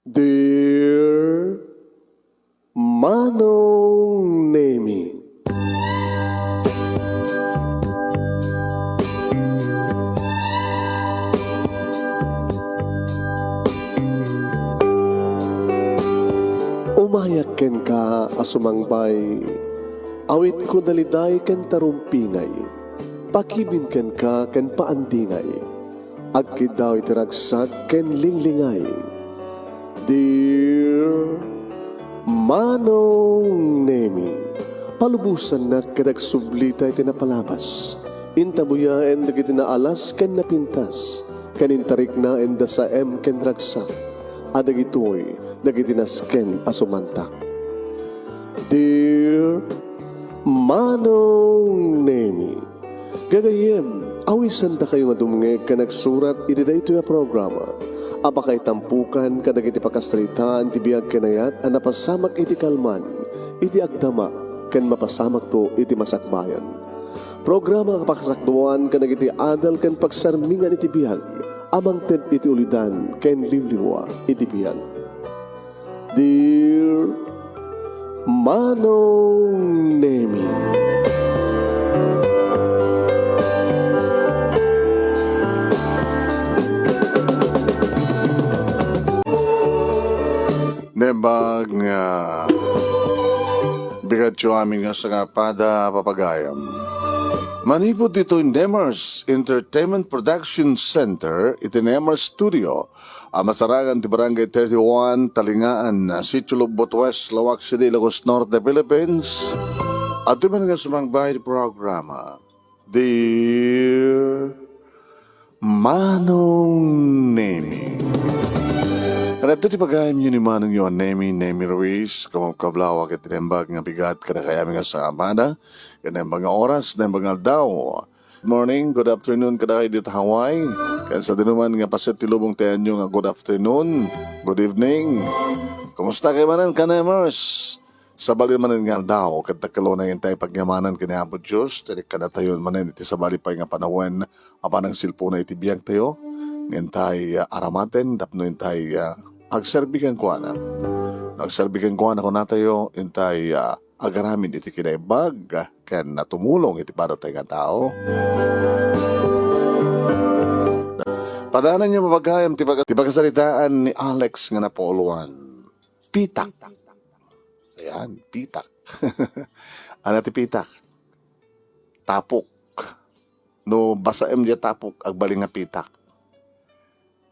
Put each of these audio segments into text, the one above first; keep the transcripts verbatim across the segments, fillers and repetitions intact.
Dear Manong Nemi. Umayak kenka a sumangbay, awitko daliday ken tarumpingay, pakibin kenka ken paandingay. Agkiddaw iti ragsak ken linglingay. Dear Manong Nemi, palubosannak ket agsublita iti napalabas. Intabuyaen dagiti naalas ken napintas, ken intariknaen da saem ken ragsak, a dagitoy dagiti nasken a sumantak. Dear Manong Nemi, gagayyem, awisandakayo nga dumngeg ken agsurat iti daytoy a programa a pakaitampokan kadagiti pakasaritaan ti biag ken ayat a napasamak iti kalman, iti agdama, ken mapasamakto iti masakbayan. Programa a pakasakduan kadagiti adal ken pagsarmingan iti biag a mangted iti ulidan ken liwliwa iti biag. Dear Manong Nemi. Nembag nga bigatyo amin nga sangapada, papagayam. Manipud ditoy Nemers Entertainment Production Center, iti Nemers Studio, a masarangan ti Barangay thirty-one, Talingaan, Sitio Lobbot West, Laoag City, Ilocos Norte, Philippines. Adtoy man nga sumangbay ti programa, Dear Manong Nemi. Kadagitoy ti pagayamyo ni Manongyo a Nemi, Nemi Ruiz, kumabkablawak iti nembag nga bigat kadakay amin nga sangapada, ken nembag nga oras, nembag nga aldaw. Good morning, good afternoon kadakayo dita Hawaii. Ken sadinoman nga paset ti lubong ti ayanyo nga good afternoon, good evening. Kumusta kayo manen, ka-Nemers? Sabali manen nga aldaw, ket dakkel unay intay pagyamanan ken ni Apo Dios, ta inkannatayo manen iti sabali pay nga panawen a panangsilpona iti biagtayo, nga intay, ah, aramaten tapno intay, ah, agserbi kenkuana. No agserbi kenkuana, kunatayo, intay, ah, agaramid iti kinaimbag ken tumulong iti padatay nga tao. Padananyo, papagayam, ti pag-, ti pagasaritaan ni Alex nga napuuluan. Pitak. Ayan, pitak. Ano ti pitak? Tapok. No basaem diay tapok, agbalin nga pitak.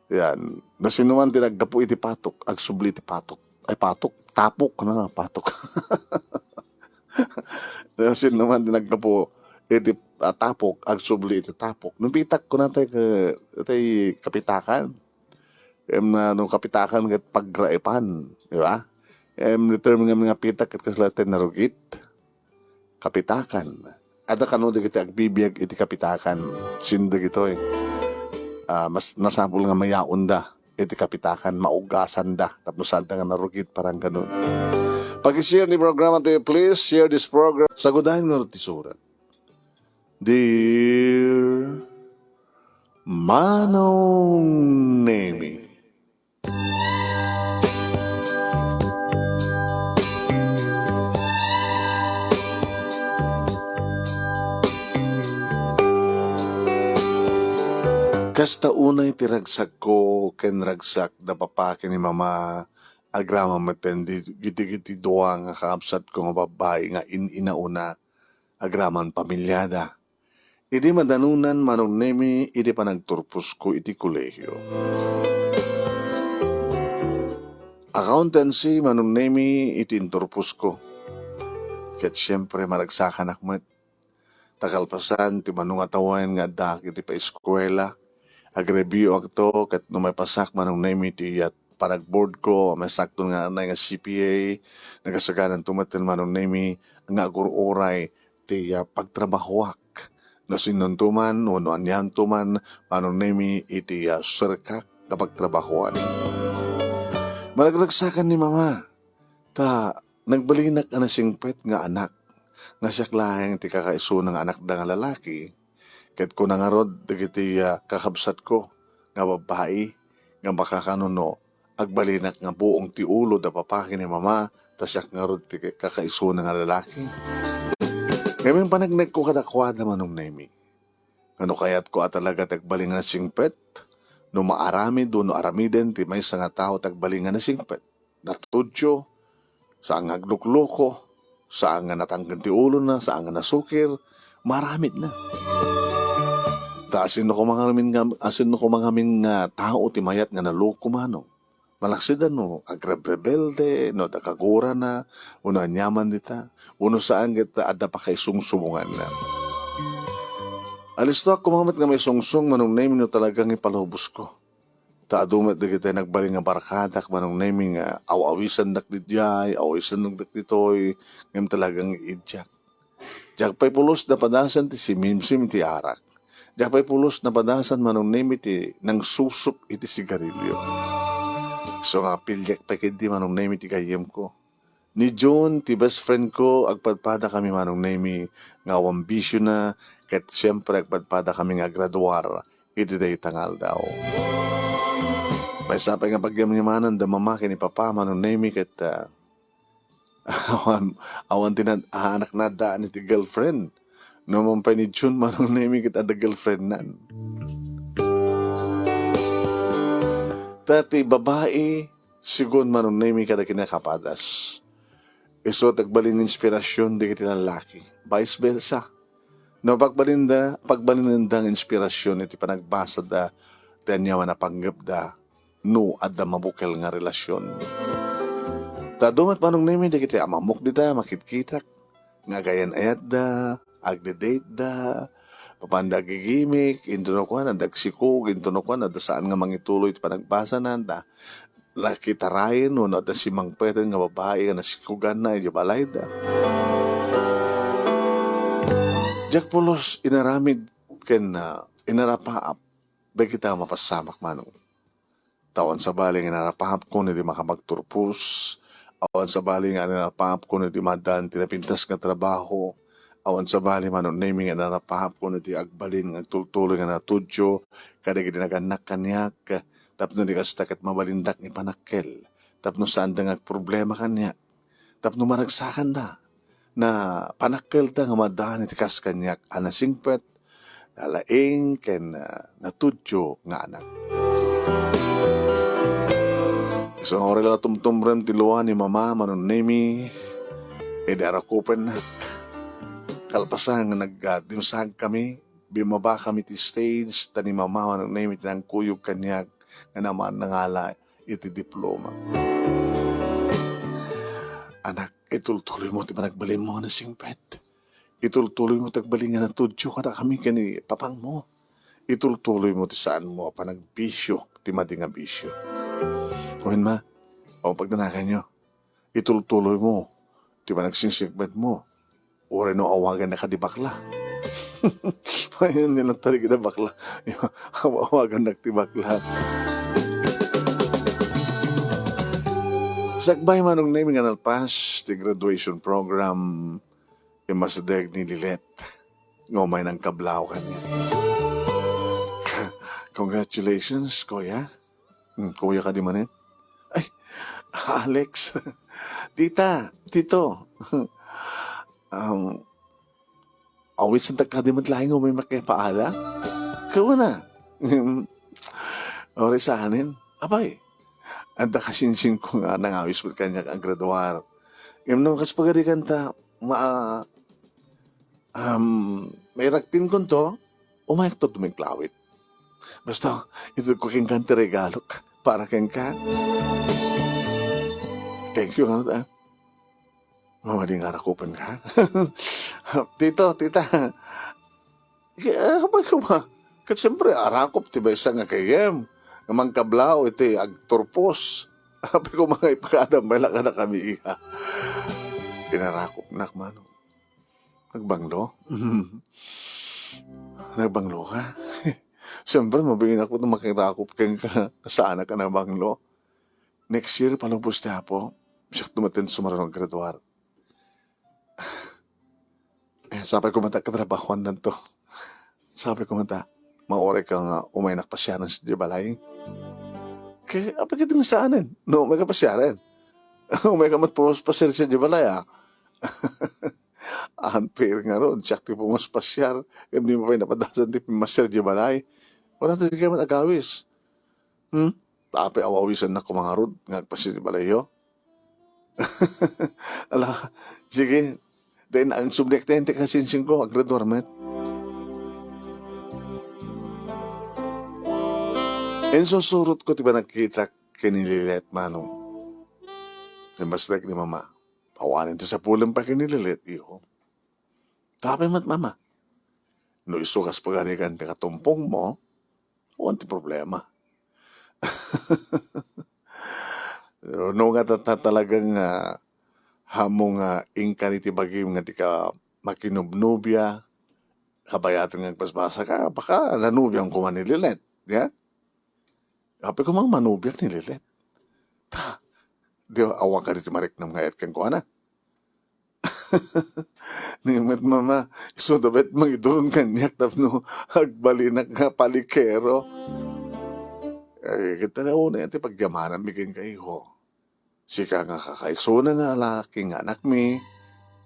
Yan. No sinoman ti naggapu iti patok, agsubli iti patok. Ay, patok. Tapok na, patok. No sinoman ti naggapu iti, ah, tapok, agsubli iti tapok. No pitak, kunatayo, ka-, tay kapitakan. Em, na, no kapitakan ket pagraepan, di ba? Em, the term nga, nga pitak ket kasla tay narugit. Kapitakan. Adda kano dagiti agbibiag iti kapitakan. Sino dagitoy? Ah, mas nasapul nga mayaonda iti kapitakan, maugasanda, tapno saanda nga narugit, parang ganun. Pag-share ni programa tayo, please share this program. Sagudayen nga ti surat. Dear Manong Nemi. Kasta unay ti ragsakko ken ragsak da papa ken ni mama, agraman met ti, iti, iti dua nga kakabsatko nga babbai nga in-inauna, agraman pamiliada. Idi madanonan, Manong Nemi, idi panagturposko iti kolehio. Accountancy, Manong Nemi, iti inturposko. Ket siempre, maragsakanak met. Ta kalpasan ti mano nga tawen nga addaak iti paeskuela, agreviewakto ket no maipasak, Manong Nemi, ti, ah, panagboardko, maisakto nga anay nga C P A, nagasagananto met, Manong Nemi, nga agur-uray ti, ah, pagtrabahoak. No sinonto man wenno anianto man, Manong Nemi, iti, ah, serkak nga pagtrabahoan. Maragragsakan ni Mama, ta nagbalinak a nasingpet nga anak nga siak laeng ti kakaisuna nga anakda nga lalaki, ket kuna ngarud dagiti, ah, kakabsatko nga babbai nga makakanuno agbalinak nga buong ti ulo da papa ken ni mama, ta siak ngarud ti kakaisuna nga lalaki. Ngem impaneknekko kadakuada, Manong Nemi, nga no kayatko a talaga ti agbalin nga nasingpet, no maaramid wenno aramiden ti maysa nga tao ti agbalin nga nasingpet, natudio, saan nga aglukloko, saan nga natangken ti ulona, saan nga nasukir, maaramidna. Ta asinno koma ngamin nga, asinno koma ngamin nga tao ti mayat nga naloko, Manong? Malaksid a no agrebrebelde, no adda kagurana, wenno aniaman dita, wenno saan ket adda pakaisungsumonganna. Alistoak koma met nga maisungsong, Manong Nemi, no talaga nga ipalubosko. Ta adu met dagiti nagbalin nga barkadak, Manong Nemi, nga aw-awisandak didiay, aw-awisandak ditoy, ngem talaga nga idiak. Diak pay pulos napadasan ti simimsim iti arak. Diak pay pulos napadasan, Manong Nemi, ti nangsusup iti sigarilio. Isu nga apilek pay ketdi, Manong Nemi, ti gayyemko. Ni June, ti best friend ko, agpadpadakami, Manong Nemi, nga awan bisiona, ket siempre agpadpadakami nga agraduar iti dayta nga aldaw. Maysa pay nga pagyamyamanan da mama ken ni papa, Manong Nemi, ket, ah, awan, awan ti na-, anakna addaan iti girlfriend. No man pay ni June, Manong Nemi, ket adda girlfriendnan. Ta ti babai, sigun, Manong Nemi, kada kinakapadas. Isu ti agbalin nga inspirasyon dagiti lalaki. Vice versa. No, pagbalinda, pagbalinenda nga inspirasyon iti panagbasada ti aniaman a panggepda no adda mabukel nga relasyon. Ta adu met, Manong Nemi, dagiti amamok dita, makitkitak, nga agayan-ayatda, agde-dateda, mapanda agigimik, intono kuan, adda agsikog, intono kuan, adda saan nga mangituloy ti panagbasana, ta nakitarayen wenno adda simmangpeten nga babai nga nasikoganna idiay balayda. Diak pulos inaramid ken, ah, inarapaap dagita a mapassamak, Manong. Ta awan sabali nga inarapaapko no di makapagturpos, awan sabali nga inarapaapko no di madan ti napintas nga trabaho, awan sabali, Manong Nemi, nga inarapaapko no di agbalin nga agtultuloy nga natudio kadagiti nagannak kaniak, tapno di kasta ket mabalindak nga ipanakkel, tapno saanda nga agproblema kaniak, tapno maragsakanda. Napanakkelda nga madan iti kas kaniak a nasingpet, nalaing ken, ah, natudio nga anak. Isu nga uray la tumtumrem ti lua ni Mama, Manong Nemi, idi arakupennak. Kalpasan nga nag-, ah, dimsagkami, bimmabakami ti stage, ta ni Mama, Manong Nemi, ti nangkuyog kaniak nga naman nangala iti diploma. Anak, itultuloymo ti panagbalinmo nga nasingpet. Itultuloymo ti agbalin nga natudio kadakami ken ni papangmo. Itultuloymo ti saanmo a panagbisio ti madi nga bisio. Wen, Ma, awan pagdanaganyo. Itultuloymo ti panagsingsikmetmo. Uray no awagannak a di bakla. Ayan, nilang tarig na bakla. Awagannak ti bakla. Sakbay, Manong Nemi, nga nalpas ti graduation program, immasideg ni Lilet nga umay nangkablao kaniak. Congratulations, kuya. Hmm, kuya kadi manen? Ay, Alex. Tita, tito. Um, awisantak kadi met laeng nga umay makipaala? Kawana. Uray saanen? Apay, adda kasinsinko nga nangawis met kaniak a graduar. Ngem no kas pagarigan ta, ma-, um, mairagtinkonto, umayakto dumiklawit. Basta, itedko kenka ti regalok para kenka. Thank you, ano, ah. Mamadi nga arakupen ka. Tito, tita. Eh, apay koma. Ket siyempre, arakop ti maysa nga gayyem nga mangkablao iti agturpos. Apay koma nga ipakadam, may lakadakami, iha. Inarakopnak, Manong. Nagbanglo? Nagbanglo ka? Siyempre, mabiinak no makirakop kenka. Saanak a nabanglo? Next year, palubos ti Apo, siak dumaten sumaruno aggraduar. Eh, sapay ko mata katrabahoan danto. Sapay ko mata, mauray ka nga umaynak pasianan sadiay balay. Kaya, apay ka din saanen? No, may ka pasiaren. May ka mat pumaspasiar sa di balay, ah. Unfair ngarud, siak ti pumaspasiar, ken di mo pay napadasan ti pimasiar di balay. Wala ta di ka man agawis. Hmm? Apay awawisan na kumangarud, nga agpasiar di balayyo? Ala, sige. Then, ang subject na yun, ti kasinsin ko, aggraduar met. Insusurot ko ti panagkitak ken ni Lilet, Manong. Imbastek ni Mama. Awanen ti sapulem pay ken ni Lilet, iho. Tapay met, Mama. No isu kas pagarigan ti katumpong mo, awan ti problema. No nga ta-, ta-, talagang, ah, hamo nga inkari ti bagim nga di ka makinubnubia, kabayatan nga agbasbasa ka, baka nanubiam koma ni Lilet, ya? Apay koma nga manubiak ni Lilet. Ta, di awan ka di ti mariknam nga ayat kenkuana. Ni met, Mama, isu da bet mangiduron kaniak tapno agbalinak nga palikero. Ay, ket ta unay ti pagyamananmi kenka, iho. Sika nga kakaisuna nga laki nga anakmi,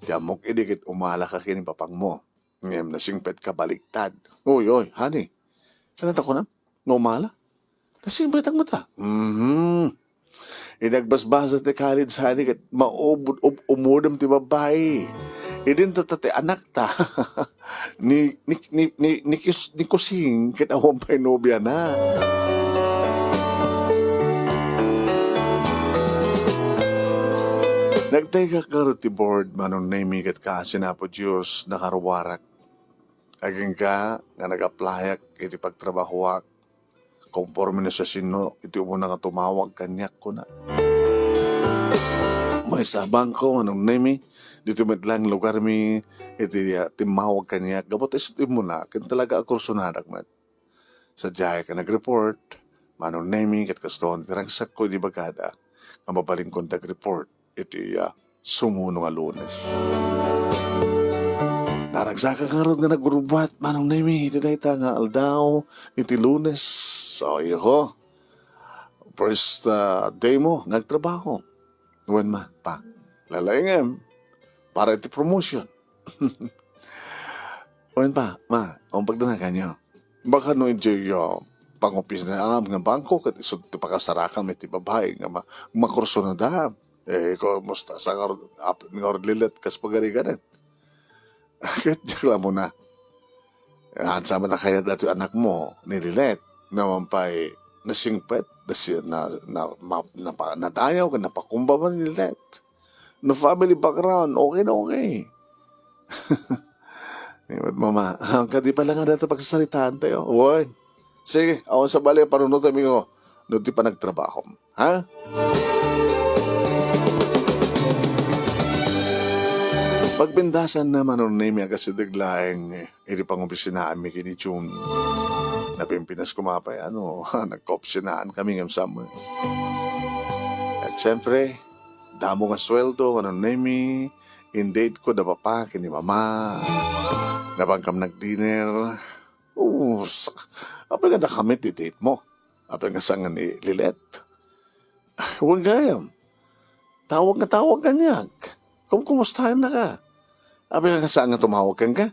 ti ammok idi ket umala ka ken ni papangmo. Ngem nasingpet ka baliktad. Oy, oy, honey. Saan ta kunam? Nga umala? Nasingpet ang mata. Mhm. Idi agbasbasa ti college, honey, ket maubod-, ub-, umudom ti babai. Idin ta, ta ti anak ta. Ni, ni, ni, ni, ni, kis-, ni Kusing, ket awan pay nobiana. Nagtaygak ngarud ti board, Manong Nemy, ket kaasi ni Apo Dios, nakaruarak. Agingga nga nag-applyak iti pagtrabahoak, konforme no siasino iti umuna nga tumawag kaniak, kuna. Maysa a bangko, Manong Nemy, ditoy met laeng lugarmi iti, ah, timmawag kaniak, gapu ta isu ti immuna, ken talaga a kursonadak met. Sadiay ka nag-report, Manong Nemy, ket kastoan ti ragsakko idi ibagada nga mabalinkon ti ag-report iti, ah, sumuno nga Lunes. Naragsakak ngarud nga nagrubbuat, Manong Nemy, iti dayta nga aldaw iti Lunes. So, iho. First, ah, day mo nga agtrabaho. Wen, Ma, Pa. Lalaingem. Para iti promotion. Wen, Pa, Ma, umpagdanaganyo. Baka no idiay, ah, pangopisinaam nga bangko, ket isu ti pakasarakam iti babai nga ma-, makursunada. Eh, kumusta sa ngarud, ap-, ngarud Lilet kas pagariganen? Ket diak la umuna. Haan sa man a kayat datoy anakmo ni Lilet. Naman pay nasingpet, nasi-, na, na, ma-, napa-, nadayaw, ken napakumbaba ni Lilet. No family background, okay na okay. Ni met, Mama, kadi pay la nga dayta pagsasaritaan tayo. Wen. Sige, awan sa bali, panunotem, iho, no di panagtrabahom. Ha? Pagpindasan na, Manong Nemy, agasideg laeng iti pangopisinaanmi ken ni June. Napimpinas koma pay, ano, nagkaopisinaanmi ngem summer. Ket siempre, damo nga sueldo, Manong Nemy, in-date ko da Papa ken ni Mama. Napankam nag-dinner. Us, apay nga dakami ti date mo? Apay nga saan nga ni Lilet? Wen gayam. Tawag nga tawag kaniak. Kumkumustaen na ka. Apay nga saan nga tumawag kenka?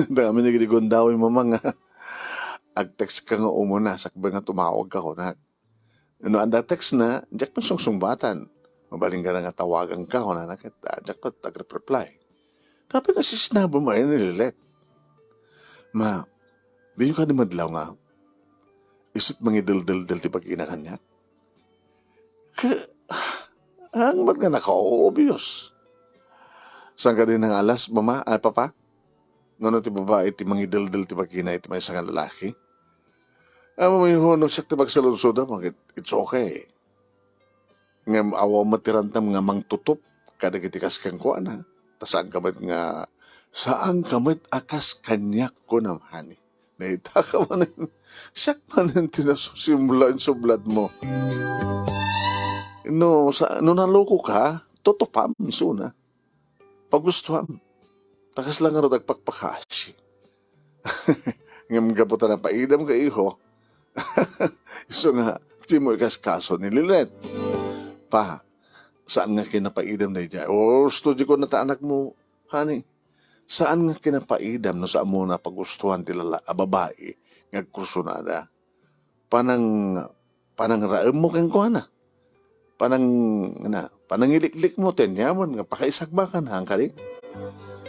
Dakami dagiti gundaway, Mama, nga ag-text ka nga umuna, sakbay nga tumawag ka kunak. No adda text na, diak pay sungsungbatan. Mabalin ka na nga tawagan ka, kunana ket, ah, diak pay agrep-reply. Apay nga sisinabam ni Lilet? Ma, diyo kadi madlaw nga isu't mangideldeldel ti bagina kaniak? Ka-, hangbat nga nakaobios. Saan kadi nga alas, Mama, ay, Papa? Ngano ti babai ti mangideldeldel ti bagina iti maysa nga lalaki? Ammom, iho, no siak ti pagsaludsodam, it-, it's okay. Ngem awan met ti rantam nga mangtutup kadagiti kas kenkuana. Ta saan ka met nga, saan ka met a kas kaniak, kunam, honey. Naitak manen, siak manen ti nasusimla, insublat mo. No, sa, no naloko ka, tutupam, isuna. Pagustuam. Ta kasla ngarud agpakpakasi. Ngem gapu ta napaidam ka, iho. Isu nga, Dimo ikaskaso ni Lilet. Pa, saan nga kinapaidam daydiay? Gusto di ko nata anakmo, honey. Saan nga kinapaidam no saanmo na pagustuhan ti lala-, a babai nga agkursunada? Panang-, panangraemmo kenkuana. Panang-, na, panangiliklikmo ti aniaman nga pakaisagbakan, hangkari?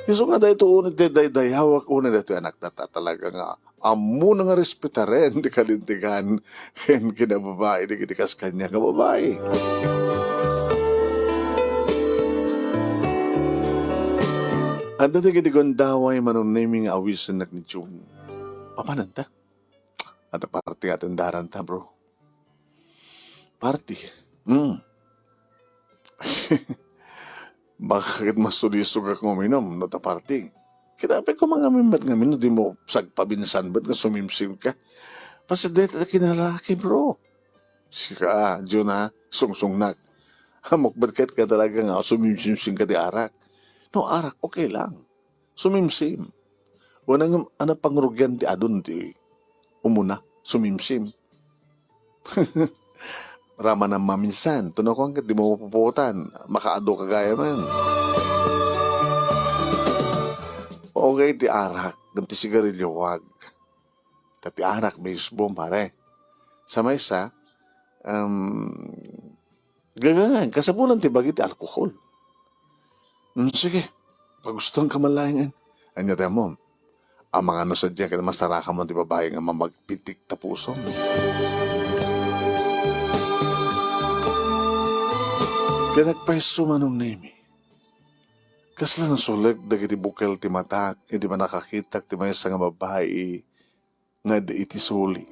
Isu nga daytoy unay ti daydayawak unay daytoy anakta ta talaga nga ammona nga respetaren ti kalintegan ken kinababai dagiti kas kaniak nga babai. Adda dagiti gundaway Manong Nemy nga awisennak ni June. Papananta? Adda party nga atendaranta, bro. Party? Hmm. Baka ket masulisogak nga uminom no ta party. Ket apay ko mangamin met ngamin no dimo sagpabinsan met nga sumimsim ka. Pasideg ta kinalaki, bro. Sika, June, ha, sungsungnak. Ammok met ket nga talaga nga sumimsimsim ka ti arak. No arak, okay lang. Sumimsim. Wen ngem, a, napangrugian ti adun ti umuna, sumimsim. Rama na maminsan, tuno kuan ket dimo mapupuotan, makaadu ka gayamen. Okay ti arak, ngem ti sigarilio, wag. Ta ti arak, mismo, pare. Sa maysa, um, gagangan, kasapulan ti bagi ti alkohol. Hmm, sige, pagustuhan ka man laengen. Ania ti ammom? Amangan no sadiay ket masarakan man ti babai nga mamagpitik ta pusom. Ket nagpayso Manong Nemy. Kasla nasuleg dagiti bukel ti matak idi mannakakitak ti maysa nga babai nga adda iti suli.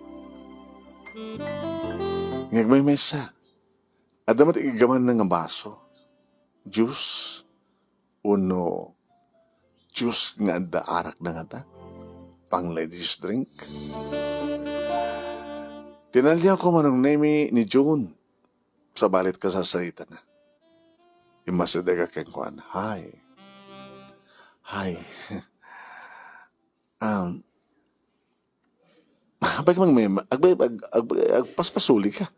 Nga agmaymaysa, adda met iggamanna nga baso, juice, wenno juice nga adda arakna ngata, pang ladies drink. Tinaliawko Manong Nemy ni June, sabali ti kasasaritana. Immasidegak kenkuana, "Hi. Hi." Um, Apay ka mang mema-, agbay-, ag-, ag-, agpaspasuli ka.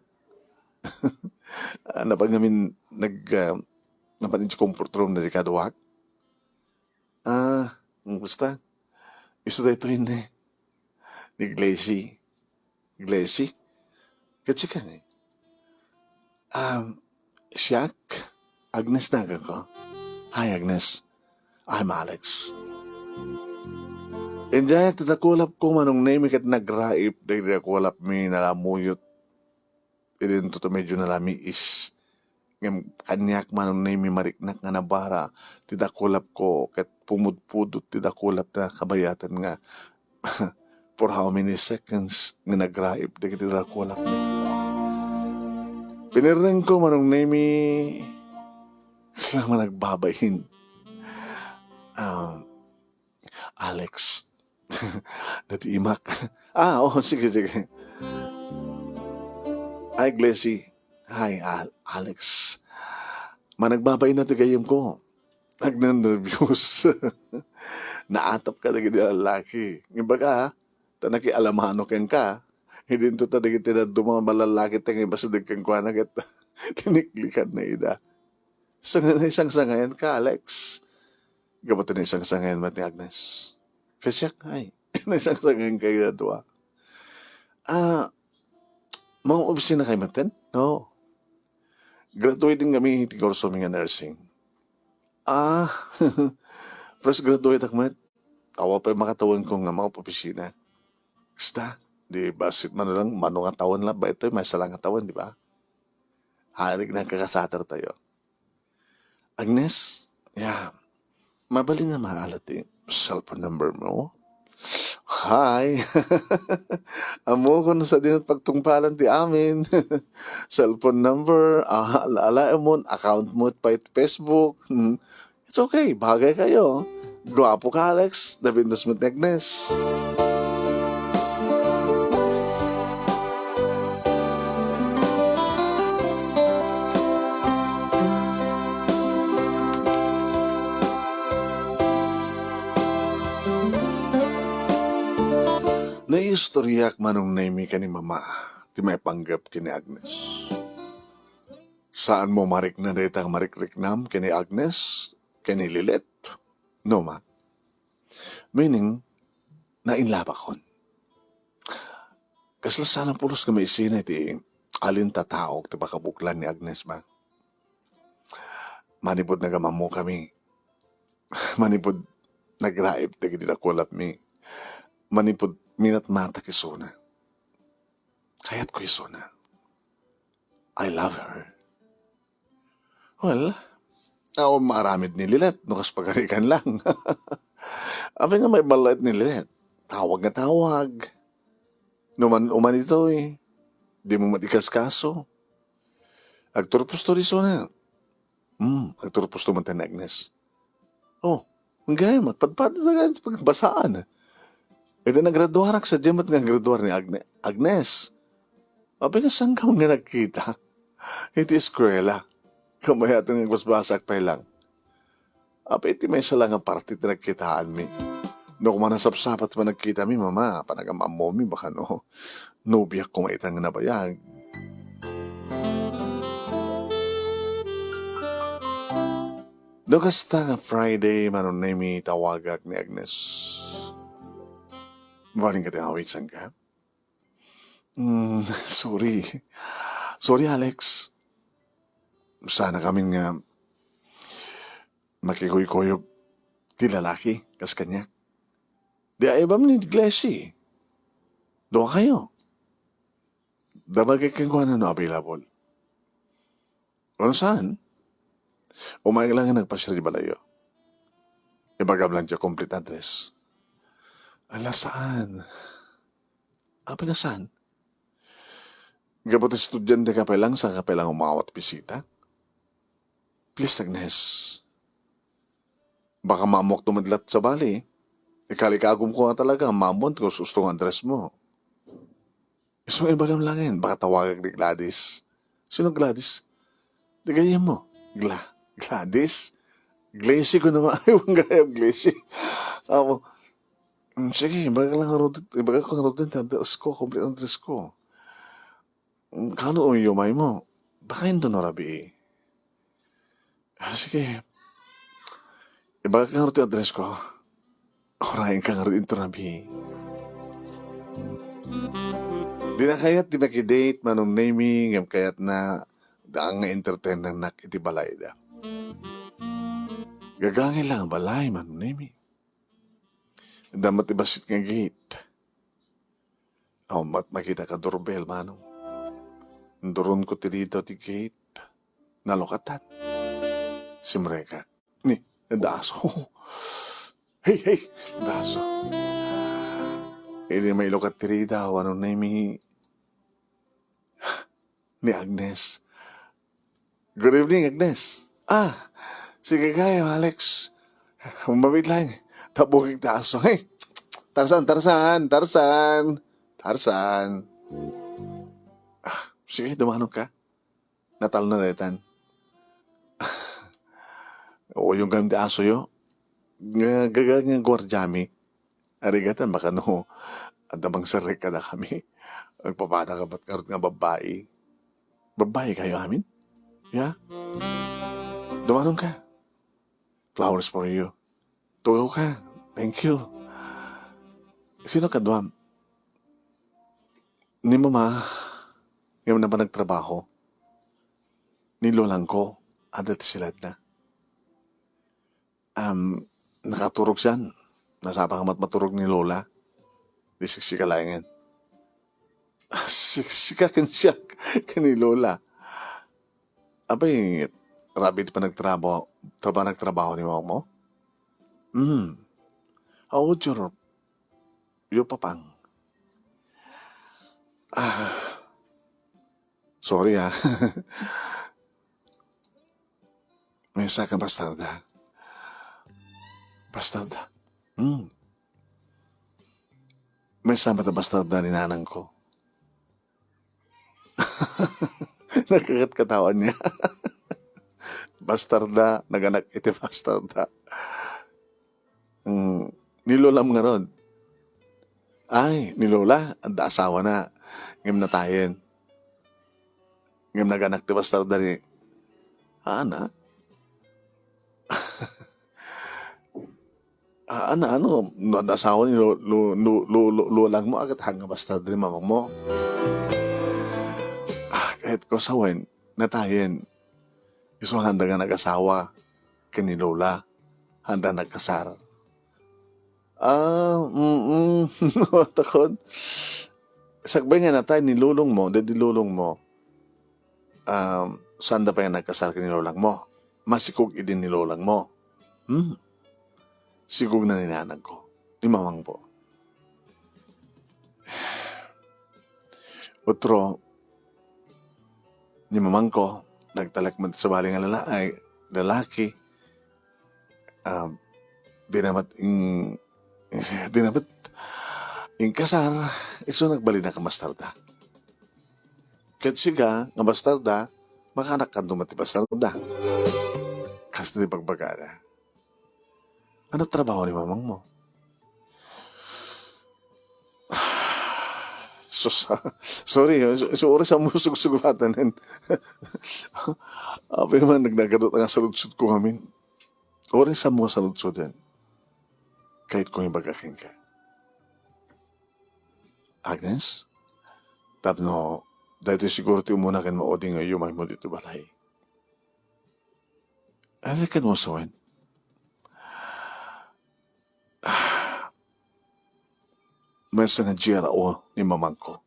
Ah, napan ngamin nag-, ah, napan iti comfort room na di kaduak? Ah, basta. Isu daytoy ni, ni Glacy. Glacy? Ket sika ni? Um, siak, Agnes naganko. Hi, Agnes. I'm Alex. Idiay ti dakulapko, Manong Nemy, ket nagraip dagiti dakulapmi, nalamuyot idinto ta medyo nalamiis. Ngem kaniak, Manong Nemy, mariknak nga nabara ti dakulapko ket pumudpudot ti dakulapna kabayatan nga for how many seconds nga nagraip dagiti dakulapmi. Pinirengko, Manong Nemy, kasla managbabain. Um, Alex. Natiimak. Ah, oo, sige, sige. Hi, Glacy. Hi, Al-, Alex. Managbabain na ti gayyemko. Agnernerbiyos. Naatap ka dagiti lalaki. Ibaga, ha? Ta nakialamano kenka. Idinto ta dagiti dadduma nga lalaki ti nga ibasideg kenkuana ket tiniklikanna ida. Sanga-, naisangsangayan ka, Alex. Gapu ta naisangsangayan met ni Agnes. Kasiak, ay, naisangsangayan kayo a dua. Ah, mangopisina kayo metten? No. Graduating kami ti kurso mi nga nursing. Ah, fresh graduate ak met. Awan pay makatawenko nga mangopisina. Kasta, di bassit man lang, mano nga tawen lang, ba ito'y may salang nga tawen, di ba? Harig nagkakasater tayo. Agnes, ya, mabalin nga maalat ti cellphone number mo? Hi! Ammok no sadino ti pagtungpalan ti amin. Cellphone number, ah, ala-, alaem mon, account mo pay Facebook. Hmm. It's okay, bagay kayo. Guapo ka, Alex. Napintas met ni Agnes. Naiistoryak Manong Nemy ken ni Mama. ti maipanggep ken ni Agnes. Saanmo marikna dayta nga marikriknam ken ni Agnes, ken ni Lilet? No, ma. Meaning, nainlabakon. Kasla saan a pulos nga maisina iti alin ta tao ti pakabuklan ni Agnes, ma. Manipud nagamammokami, manipud nagraib dagiti dakulapmi, manipud minatmatak isuna. Kayatko isuna. I love her. Well, awan maaramid ni Lilet no kas pagarikan lang. Apay nga maibalait ni Lilet? Tawag nga tawag. No man uman itoy, dimo met ikaskaso. Agturpos to isuna. Hmm, agturpos to met ni Agnes. Oh, gayam, agpadpad na gayam pagbasaan. Iti nagraduarak, sadino met nga graduar ni Agne-, Agnes? Apay nga saan ka man nga nagkita? Iti eskuela. Kamayatan nga agbasbasak pay lang. Apay iti maysa lang nga parte ti nagkitaanmi. No koma nasapsapat ti panagkitami, mama, panagamammomi, baka no, nobiak koma itan nga nabayag. No kasta nga Friday, Manong Nemi, tawagak ni Agnes. Mabalin ka ti awit, saan ka? Mm, sorry. Sorry, Alex. Saan kami nga makikuykuyog ti lalaki, kas kaniak. Di ay bam ni Glessy. Dua kayo. Damagek kenkuana no available. Kung saan? Umayag lang nga nagpasiar di balayo. Ibagam lang ti complete address. Ala, saan? Apay nga saan? Gapu ta estudyante ka pay lang, saan ka pay lang umawat bisita? Please, Agnes. Baka maammoak dumadlat sa bali. Ikalikagum ko nga talaga, maammoan ti gusto nga address mo. Isu nga ibagam laeng, baka tawagak ni Gladys. Sino Gladys? Di gayyem mo? Gla-, Gladys? Glacy ko naman. Ay, huwag gayam, Glacy. Ako, "Mm, sige, ibagak lang ngarud-, ibagak ko ngarud ti address ko, complete address ko." "Mm, kano uyo may mo? Baka indo no rabii." "Ah, sige. Ibagak ngarud ti address ko. Urayen ka ngarud into rabii." Di na kayat ti makidate, Manong Nemi, ngem kayatna, daan nga entertainernak iti balayda. Gagangay lang a balay, Manong Nemi. Adda met ti bassit nga gate. Awan met makita ka doorbell, manong. Induronko ti ridaw ti gate. Nalukatan. Simrekak. Ni, adda aso. Hey, hey, adda aso. Idi mailukat ti ridaw, Manong Nemi, ni Agnes. "Good evening, Agnes." "Ah, sige gayam, Alex. Mabit lang. Tabukig ta aso. Hey, Tarzan, Tarzan, Tarzan, Tarzan." "Ah, sige, dumanon ka. Natalna daytan." "Uyong gayam ti asoyo. Nga, gaga nga guardiami. Arigatan, baka no, adda mangserrek kadakami. Agpapada ka met ngarud nga babbai. Babbai kayo amin? Ya? Dumanon ka. Flowers for you. Tugaw ka. Thank you. Sino kaduam?" "Ni mama, ngem napan nagtrabaho. Ni lolangko, adda ti silaedna." Um, nakaturog sian. Nasapa ka met maturog ni Lola. Di siksika laengen. Siksika ken siak ken ni Lola. Apay, rabii ti panagtrabaho, traba-, nagtrabaho ni mama mo? Hmm. How old your, your papang? Ah, sorry, ah. Maysa ka bastarda. Bastarda. Hmm. Maysa met a bastarda ni nanang ko. Nagkakatkatawa niya. Bastarda, naganak iti bastarda. Hmm. Ni lolam ngarud. Ay, ni Lola, adda asawana. Ngem natayen. Ngem naganak ti bastarda ni, ana? Ah, ano, ano, no, asawa ni lo-, lo-, lo-, lo-, lo-, lolangmo, agat hanga basta di mamangmo. Ah, kahit ko sawen, natayen. Isu handa nga nagasawa, ken ni Lola, handa nagkasar. Ah, mm, takon. Sakbay nga natay ni lolongmo, dadi lolongmo, um, sanda pay nga nagkasar ken ni lolangmo. Masikog idi ni lolangmo. Hmm. Sigog na ni nanangko, ni mamangko. Utro, ni mamangko, nagtalek met sabali nga lala-, ay, lalaki, um, di na met in-, di na met inkasar, isu nagbalin a kabastarda. Ket siga, nga bastarda, makaanak kanto met ti bastarda. Kasta ti pagbagana. Ano trabaho ni mamangmo? Sus, sorry, so, so, oras ang musugsugatan. Apay man, nagnagadot ang saludsod ko ngamin. Oras ang mga saludsod yan. Kahit kung ibaga kenka. Agnes, tapno, dahil siguro ti umuna ken maudi nga yumaymo dito balay. Ano ka mo sawen? Maysa nga G R O ni mamangko.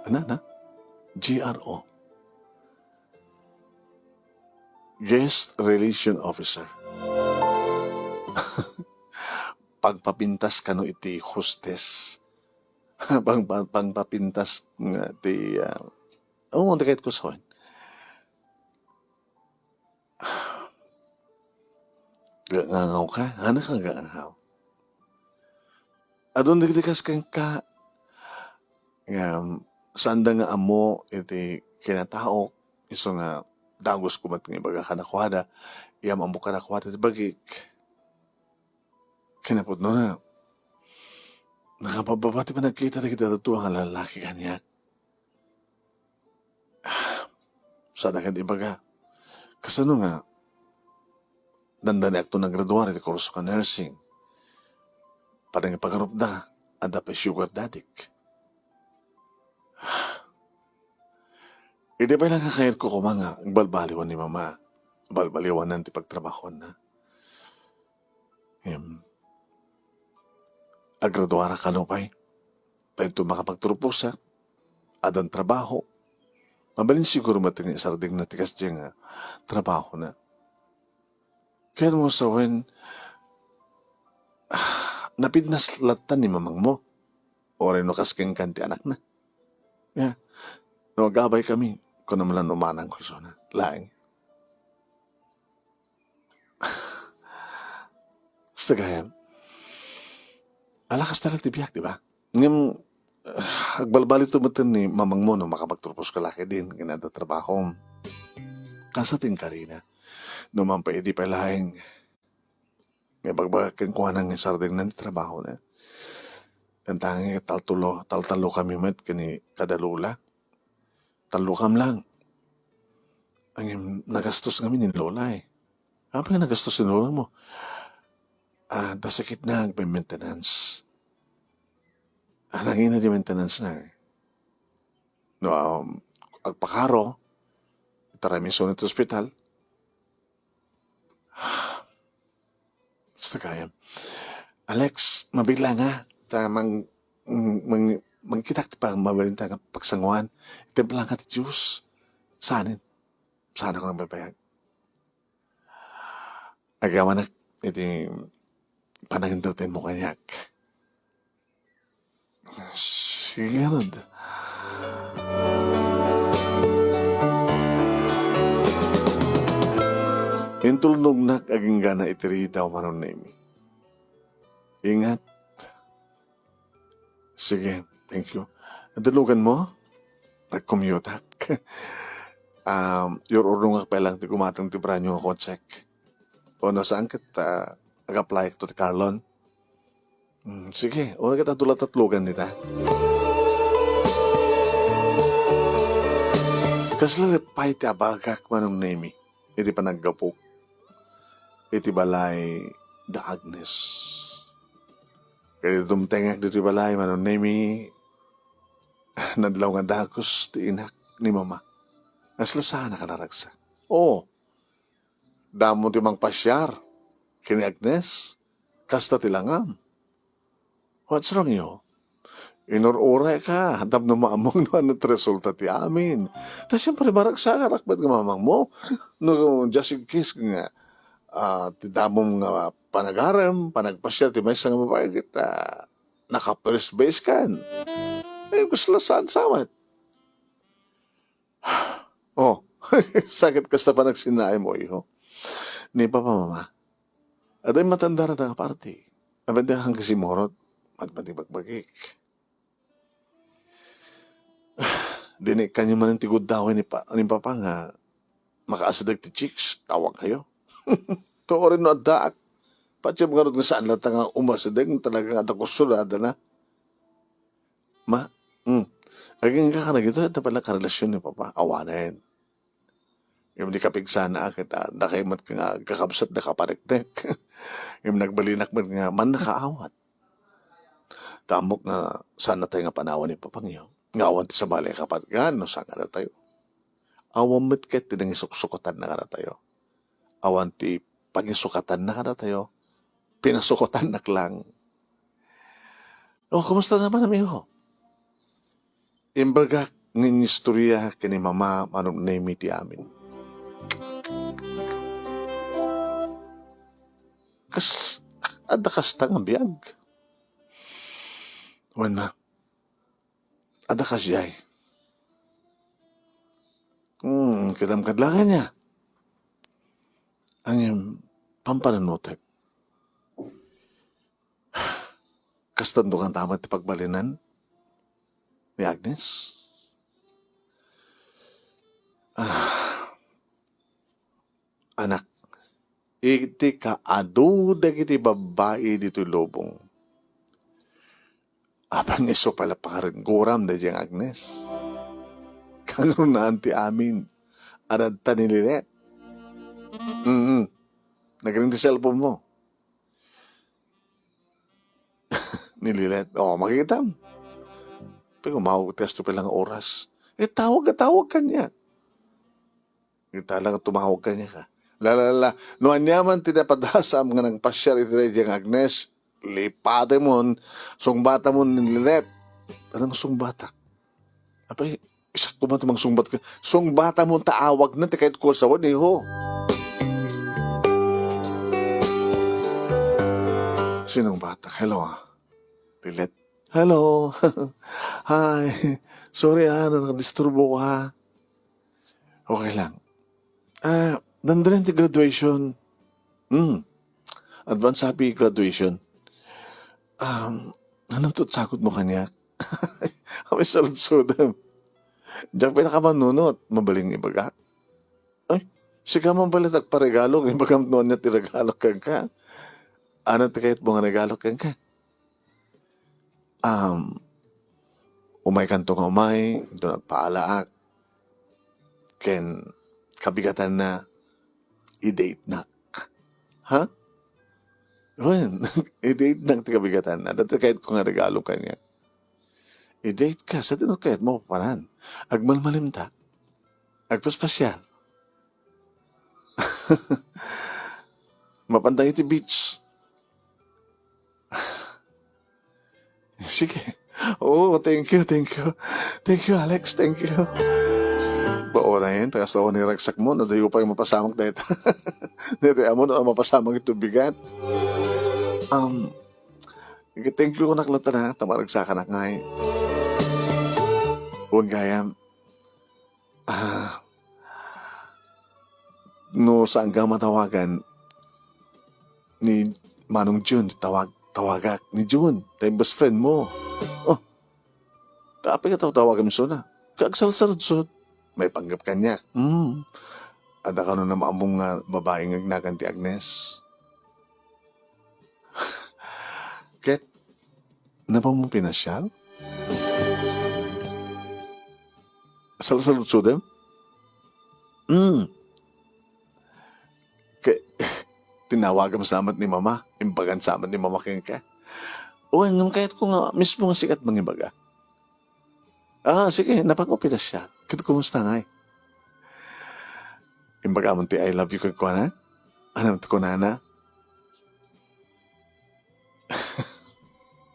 Ano na? G R O. Guest Relation Officer. Pagpapintas kano iti hostess. Pang-, pang-, pangpapintas nga ti, ah, oo, di kahit ko sawen. Gangangaw ka? Ano ka gangangaw? Adun dagiti kas kenka, nga, saanda nga ammo iti kinataok, isu nga dagus ko met nga ibaga kadakuada, iyam-ammo kadakuada ti bagik. Kinapudno na, nakabababa ti panagkita dagiti dadduma nga lalaki kaniak. Saan a ket ibaga, kasano nga dandaniakto nagraduar iti kurso nga nursing? Panangipagarupda, adda pay sugar daddy-k. Idi pay la nga kayatko koma nga agbalbaliwan ni Mama, balbaliwanan ti pagtrabahoanna. Em, agraduarak kano pay. Pay ito makapagturposak. Addan trabaho. Mabalin siguro met nga isardengna ti kasdiay nga trabahona. Kayatmo sawen, napidnas latta ni mamangmo? Uray no kas kenka ti anakna? Ya, no agabaykami, kunam la no manangko isuna. Laeng. Basta gayam. Ala, kasta la ti biag, di ba? Ngem, ah, agbalbaliw metten ni mamangmo no makapagturposka la ketdin ken adda trabahom. Kasta ti inkarina. No man pay idi pay laeng nga ibagbagak kenkuana nga isardengna ti trabahona. Ken ta nga taltulo, taltalo kami met ken ni kada Lola. Tallo kam lang. Ang nagastos kami ni Lola eh. Apay nga nagastos ni Lola mo? Ah, da sakit na agpa-maintenance. Ah, nangina di maintenance na eh. No, um, agpakaro, itaray mi isu iti ospital. Basta gayam. Alex, mabiit la nga. Ta mang-, mang-, mangkitak ti pang-, mabalin ta nga pagsanguan. Itempel la nga ti Diyos. Saanen? Saan ako nagbabayag? Agyawanak iti panangintertain mo kaniak. Sige, Rod. Intulnognak agingga na iti rida o manunemi. Ingat. Sige, thank you. Nadelugan mo? Nagkumyutak. Um, your urnongak pa lang ti gumatang ti brand new nga kotsek. O no, saan ket, ah, Ag-apply to ti Carlon. Hmm, sige, uray ket adu la tatlogan dita. Kasla pay ti abagak, Manong Nemi, iti panaggapok iti balay da Agnes. Ket dumtengak ditoy balay, Manong Nemi, nadlaw nga dagus ti inak ni Mama. Kasla saan a naragsak. Oh, damo ti mangpasiar ken ni Agnes. Kasta ti langam. What's wrong, yo? Inur-uray ka, tapno maammo no ania ti resulta ti amin. Ta siempre, maragsakarak met nga mamangmo. No, just in case nga, ah, ti damom nga panagarem, panagpasiar ti maysa nga babae, ket, ah, naka-first base kan. Eh, kasla saan sa met? Oh, sakit kasta panagsinnaem, iho. Ni Papa, Mama, adda matandara nga party. Aben ti hangkasimurot, matmatik bagbagik. Dinikkanyo manen ti guddawen ni pa-, ni Papa nga makaasideg ti chicks, tawag kayo. Tuorin no addaak. Patiem ngarud nga saan latta nga umasideg, talaga nga adda kusur a adda na. Ma, hmm. Agingga ka na gito, ita pala karelasyon ni Papa. Awanen. Yung di kapigsana, kita, dakay mat ka nga agkakabsat, nakapariknek. Yung nagbalinak mat nga, man nakaawat. Tamok nga, sana tayo nga panawan ni Papang yun. Nga awan ti sabali kapat, nga, no, saan nga tayo? Awan met ket ti nangisuksukatan na nga tayo. Awan ti pangisukatanna kadatayo. Pinasukatannak lang. Oh, kumusta naman, amigo? Imbagak nga inistorya ken ni Mama manong Nemi ti amin. Kas-, adda kasta nga biag. Wen na, adda kasdiay. Hmm, kitam kadlakan niya. Ngem, pampanunotek. Kastanto nga tamat ti pagbalinan ni Agnes? Ah, anak, iti kaadu dagiti babbai ditoy lubong, apan isu pay la pangarenggoram daydiay nga Agnes. Kangrunaan ti amin, adda ni Lilet. Mm. Nagring ti cellphone mo. Ni Lilet. Oh, makitam. Pero umawag ti asto pay la nga oras. Eh, tawag ka, tawag kaniak. Ita lang tumawag kaniak, ha. La, la, la. No aniaman ti napadasam nga nagpasiar iti daydiay nga Agnes, lipatemon, sungbatamon ni Lilet. Anong sungbatak? Apay, isak ko man ti mangsungbat ka. Sungbatamon ta awag na ti kayat ko asawa, iho. Sinungbatak? Hello, ah. Lilet. Hello. Hi. Sorry, ah, no nakadisturbo ka. Okay lang. Ah, dandalin ti graduation. Hmm. Advance happy graduation. Um, anong tutsagot mo kaniak? Amoy saludsodem. Diak pay nakamanunot. Mabalin nga ibagak? Ay, sika man pala nagparegalo. Ibagam no ania ti regalo kenka. Ano ti kayat mo nga regalo kenka? Um, umay kanto nga umay, ito nagpaalaak. Ken kabigatanna, i-date nak. Ha? Wen, i-date nak ti kabigatanna. Dati kayat ko nga regalo kaniak. I-date ka, sa tinukayat mo papanan. Agmalmalim ta. Agpaspasyal. Mapantay iti beach. Sige. Oo, thank you, thank you. Thank you, Alex, thank you. Baonayen, taga sa ni ragsak mo, nadayo pa yung mapasamak dahil. Dito, amo na mapasamak ito bigat. Um, thank you, kunak lang tana, tamaragsakan ak ngay. Huwag gayam. Ah, no saan ka matawagan ni Manong Jun, tawag, tawagak ni Jun, tay best friend mo. Oh, kape ka tawagan mo suna. Kaagsalsaludsod. May panggap kanya. Hmm. Ada ka no na maamong nga babae nga agnagan ti Agnes. Ket, napamon pinasiar? Salsaludsodem? Hmm. Ke-, tinawagam sa met ni Mama, imbagam sa met ni Mama kenka. Wen, ngem kayatko nga mismo nga sika ti mangibaga. Ah, sige, napamon pinasiar. Ket kumusta ngay? Imbagamon ti I love you kenkuana? Ania ti kunana?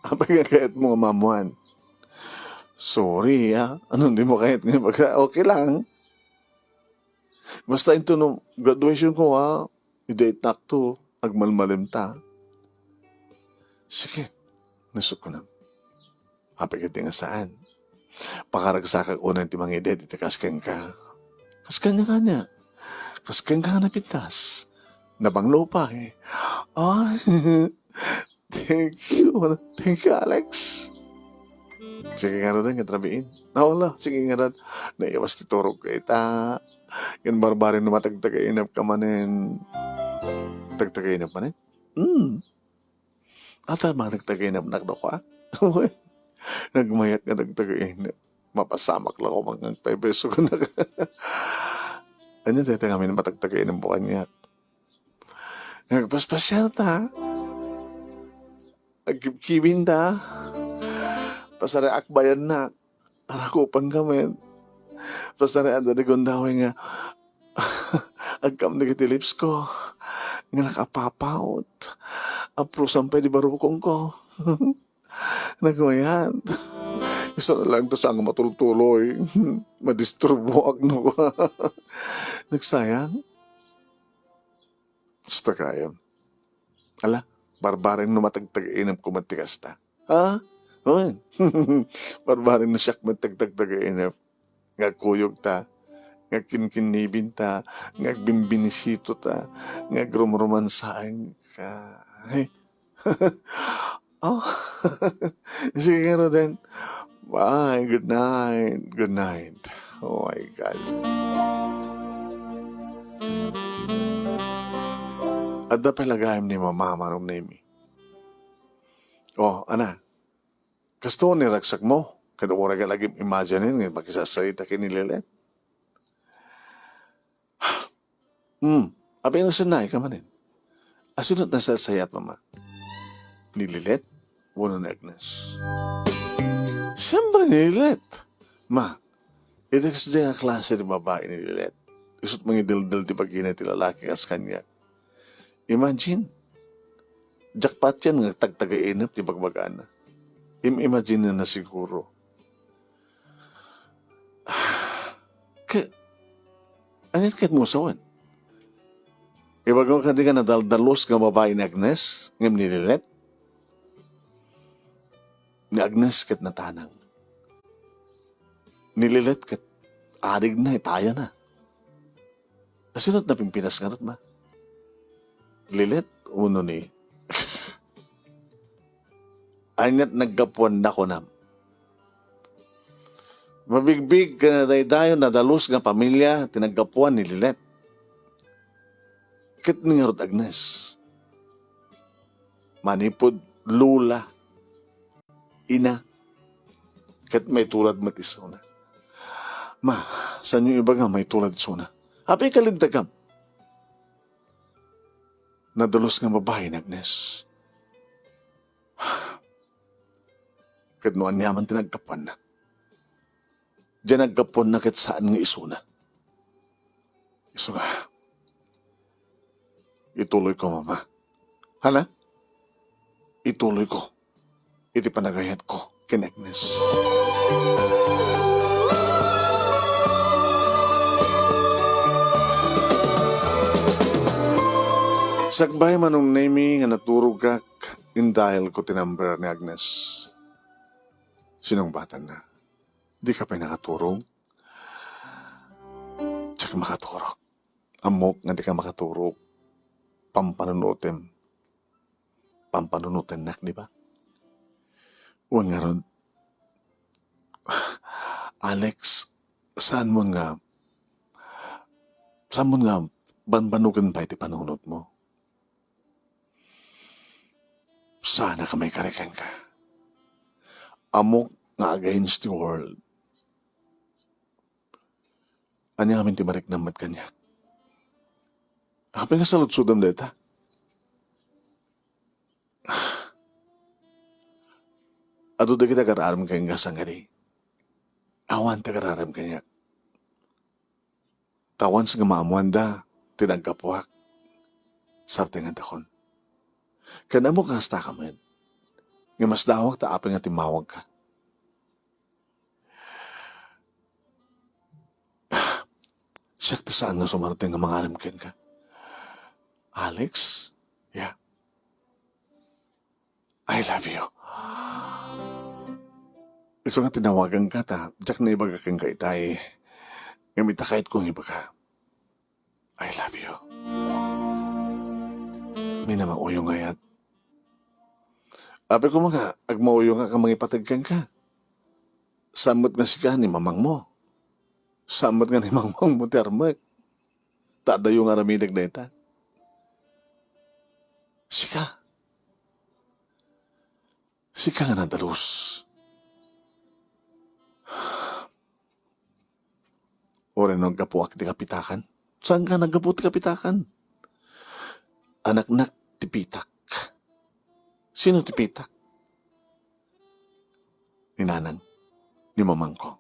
Apay nga kayatmo nga maammoan? Sorry, ah. Ania ti dimo kayat nga ibaga? Okay lang. Basta intono graduationko, ah, i-date nakto, agmalmalimta. Sige, nasukko na. Apay ket nga saan? Pakaragsakak unay ti mangi-date iti kas kenka. Kas kaniak ania? Kas kenka nga napintas. Nabanglo pay. Ay, thank you. Thank you, Alex. Sige ngaruden, ket rabiin. Nawala, sige ngarud. Naiwas ti turogko ita. Ken barbareng no matagtagainepka manen. Tagtagainep manen? Hmm. Ata matagtagainepnak dakuak. Nagmayat nga tagtagainep. Mapasamak la ko man nga agpaypayso ka na. Ania dayta ngamin matagtagainepmo kaniak? Nga agpaspasiarta. Agkibkibinta. Pasariak bayannak. Arakupanka met. Pasariak adda ti gundaway nga agkam dagiti lipsko nga nakapapaut. Aprusan pay di barukongko. Nagmayat. Isu na lang ta saan nga matultuloy. Madisturboak no. Nagsayang. Basta kayam. Ala, barbareng no matagtagainepko met ti kasta. Ha? Wen. Barbareng no siak met ti agtagtagainep. Nga agkuyogta, nga agkinkinnibinta, nga agbimbinisitota, nga agrumromansaenka. Ay. Oh. Sige ngaruden. Bye. Good night. Good night. Oh my God. Adda pay la gayam ni Mama, Manong Nemi. Oh, ana. Kastoy ni ragsakmo, ket uray ka lagi imagine nga makisasalita ken ni Lilet. Hmm, apay nasanay ka manen. Asino ti nasalsayat, Mama? Ni Lilet wenno ni Agnes? Siyempre, ni Lilet. Ma, iti kasdiay nga klase ti babai ni Lilet, isu't mangideldel ti bagina iti lalaki kas kaniak. Imagine, jackpot yan nga tagtagainep ti bagbagana. Im-imagine na siguro. Ka-, ania ti kayatmo sawen? Ibagam kadi nga nadaldalus nga babai ni Agnes, ngem ni Lilet? Ni Agnes ket natanang. Ni Lilet ket arigna, itayana. Asino ti napimpinas ngarud, Ma? Lilet wenno ni? Ania ti naggapuanna, kunam? Mabigbig ken nadaydayaw, nadalus nga pamilia ti naggapuan ni Lilet. Ket ni ngarud, Agnes? Manipud lola, ina, ket maitulad met isuna. Ma, saanyo ibaga maitulad isuna? Apay kalintagam? Nadalus nga babai ni Agnes. Ket no ania man ti naggapuanna? Diay naggapuanna ket saan nga isuna. Isu nga, ituloyko, Mama. Hala? Ituloyko iti panagayatko ken Agnes. Sakbay, Manong Nemi, nga naturogak, indialko ti number ni Agnes. Sinungbatanna. Dika pay nakaturog? Diak makaturog. Ammok nga dika makaturog. Pampanunotem. Pampanunotennak, di ba? Wen ngarud, Alex, saanmon nga, saanmon nga banbanogen pay ti panunotmo? Saanak a maikari kenka. Ammok nga against the world. Ania ngamin ti mariknam met kaniak? Apay nga saludsodem dayta? Adu dagiti agar-arem kenka sangadi. Awan ti agar-arem kaniak. Ta once nga maammoanda ti naggapuak, sartengandakon. Ken ammok nga kasta ka met, nga masdaawak ta apay nga timmawagka. Siak ti saan nga sumarteng nga mangarem kenka. Alex? Yeah. I love you. Isu nga tinawaganka ta, diak naibaga kenka itay. Ngem ita kayatko nga ibaga. I love you. Minamauyo nga ayat. Apay koma nga, agmauyo nga ka mangipateg kenka. Saan met nga sika ni mamangmo. Saan met nga ni mamangmo ti armek. Ta adayo nga aramidek dayta. Sika. Sika nga nadalus. Uray no naggapuak ti kapitakan? Saanka naggapu ti kapitakan? Anaknak ti pitak. Sino ti pitak? Ni nanang, ni mamangko.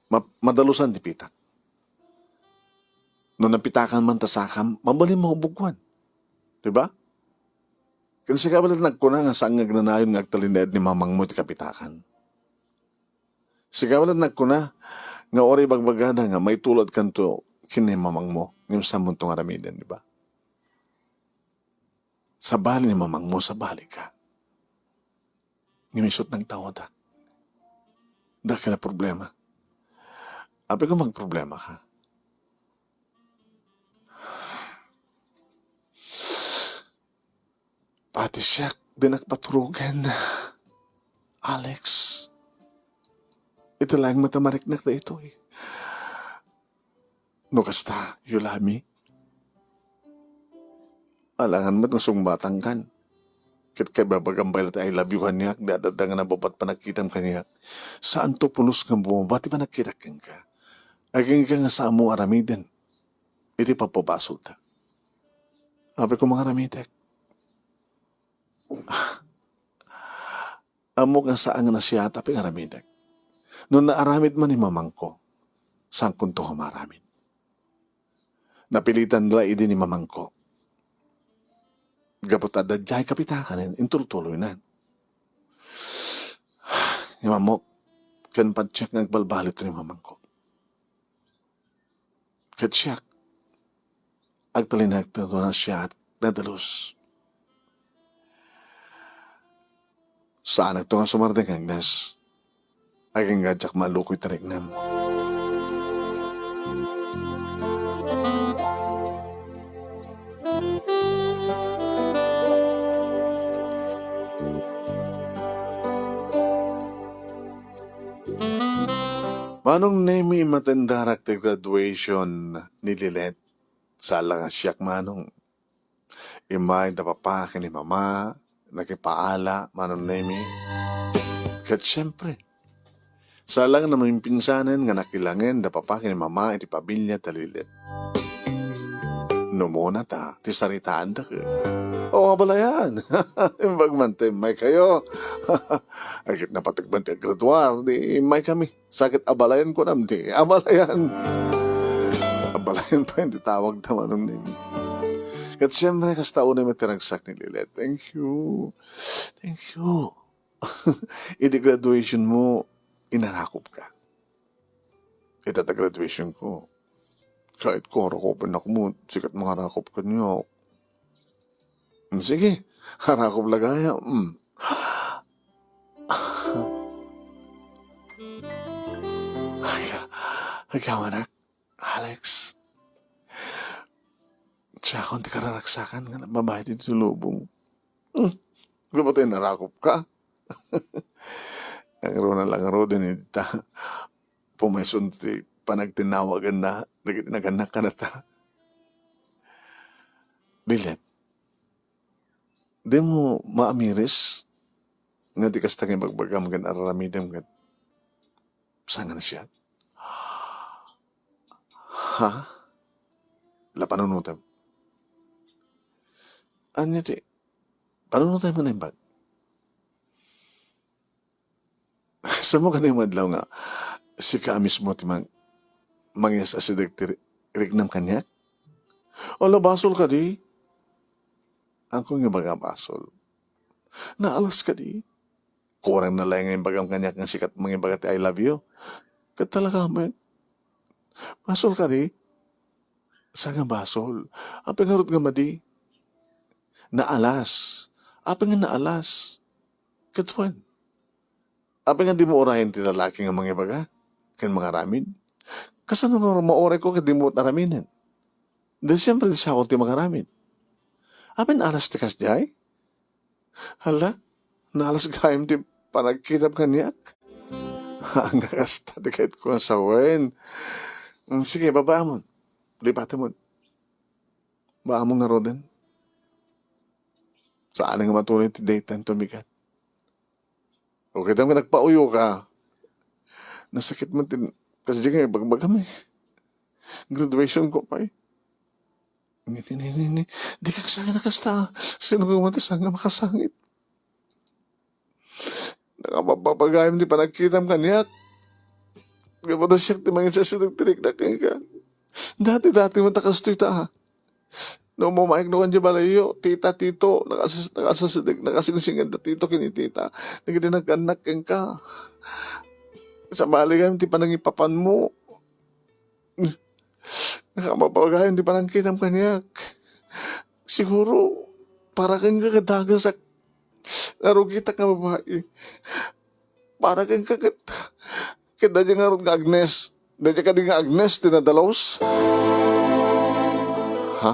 Ma-, madalusan ti pitak. No napitakan man ta sakam, mabalin mo bugwan. Di ba? Ken sika met nagkuna nga saan nga agnanayon nga agtalinaed ni mamangmo ti kapitakan. Sika met nagkuna nga uray ibagbagada nga maitulodkanto ken ni mamangmo, ngem saanmonto nga aramiden, di ba? Sabali ni mamangmo, sabali ka. Ngem isut nagtaodak. Dakkel a problema. Apay koma agproblemaka. Pati siak, dinak paturogen. Alex, ita laeng met a mariknak daytoy. No kasta, you love me? Alangan met nga sungbatankan. Ket kaibabagam pay la ti I love you kaniak, di adda nga nababat panagkitam kaniak. Saanto pulos nga bumaba ti panagkitak kenka. Agingga nga saanmo aramiden iti pagpabasolta. Apay koma nga aramidek. Ammok nga saan nga nasayaat a pangaramidek. No naaramid man ni mamangko, saankonto nga maaramid. Napilitan la idi ni mamangko. Gapu ta adda diay kapitakan, intuloy-tuloyna. Ngem ammok, ken patiek nga agbalbaliw ni mamangko. Ket siak, agtalinaedto a siak nadalus. Saanakto nga sumardeng, Agnes. Agingga diak malukoy ti riknam. Manong Nemi, imatendarak ti graduation ni Lilet. Saan la nga siak, Manong. Immay da papa ken ni mama, nakipaala, Manong Nemi. Ket siempre, saan la nga namimpinsanen nga nakilangen da papa ken ni mama iti pamilya da Lilet. No umuna ta, ti saritaanda ket, "O, abalayan! Imbag man ta immaykayo." Ay, ket napateg man ti aggraduar, di immaykami. Sakit abalayan, kunam di abalayan. Abalayan pay ti tawagda, Manong Nemi. Ket siempre, kasta unay met ti ragsak ni Lilet. Thank you. Thank you. Idi graduation mo, inarakop ka. Ita ta graduation ko. Kahit ko arakupen nak mo, sikat mangarakop kaniak. Mm, sige, arakop la gayam. Mm. Aga, aga, anak, Alex. Siakon ti kararagsakan nga nagbabaet iti lubong. Hmm, gapu ta inarakop ka. Nangruna la ngaruden ita. Pumayson ti panagtinnawaganna dagiti nagannak kadata. Lilet, Dimo maamiris nga di kasta nga ibagbagam ken ar-aramidem ket saan nga nasayaat? Ha? La, panunotem. Ania ti panunotem nga naimbag? Saan mo kadi nga adlaw nga sika a mismo ti mang-, mangias-asideg ti ri-, riknam kaniak? Ala, basol kadi? Haanko nga ibaga basol. Naalas kadi? Kurang na laeng nga imbagam kaniak nga sika ti mangibaga ti "I love you." Ket talaga met. Basol kadi? Saan nga basol? Apay ngarud nga madi? Naalas. Apay nga naalas? Ket wen? Apay nga dimo urayen ti lalaki nga mangibaga ken mangaramid? Kasano nga maurayko ket dimo met aramiden? Di siempre, di siak ti mangaramid. Apay naalas ti kasdiay? Hala, naalas gayam ti panagkitam kaniak. Haan nga kasta ti kayatko nga sawen. Mm, sige, babaamon. Lipatemon. Baamon ngaruden. Saan nga matuloy ti date, ania ti bigat? O, kitam nga nagpauyoka. Nasakit man ti, kasdiay nga ibagbagam eh. Graduation ko pay. Ni, ni, ni, ni, ni. Dika agsangit a kasta. Sino nga matasan nga makasangit? Nakababagayam ti panagkitam kaniak. Gapu ta siak ti mangisasideg ti riknam kenka. Dati-dati met ta kastoy ta. No, mamaikno kan diay balayyo, tita, tito, nakasas-, nakasasideg, nakasingsinged da tito ken ni tita. Dagiti nagkannak kenka. Sabali gayam ti panangipapanmo. Nakababagayam ti panagkitam kaniak. Siguro, para kenka ket dagesak. Narugitak nga babai. Para kenka ket, ket daydiay ngarud nga Agnes. Daydiay kadi nga Agnes ti nadalus? Ha?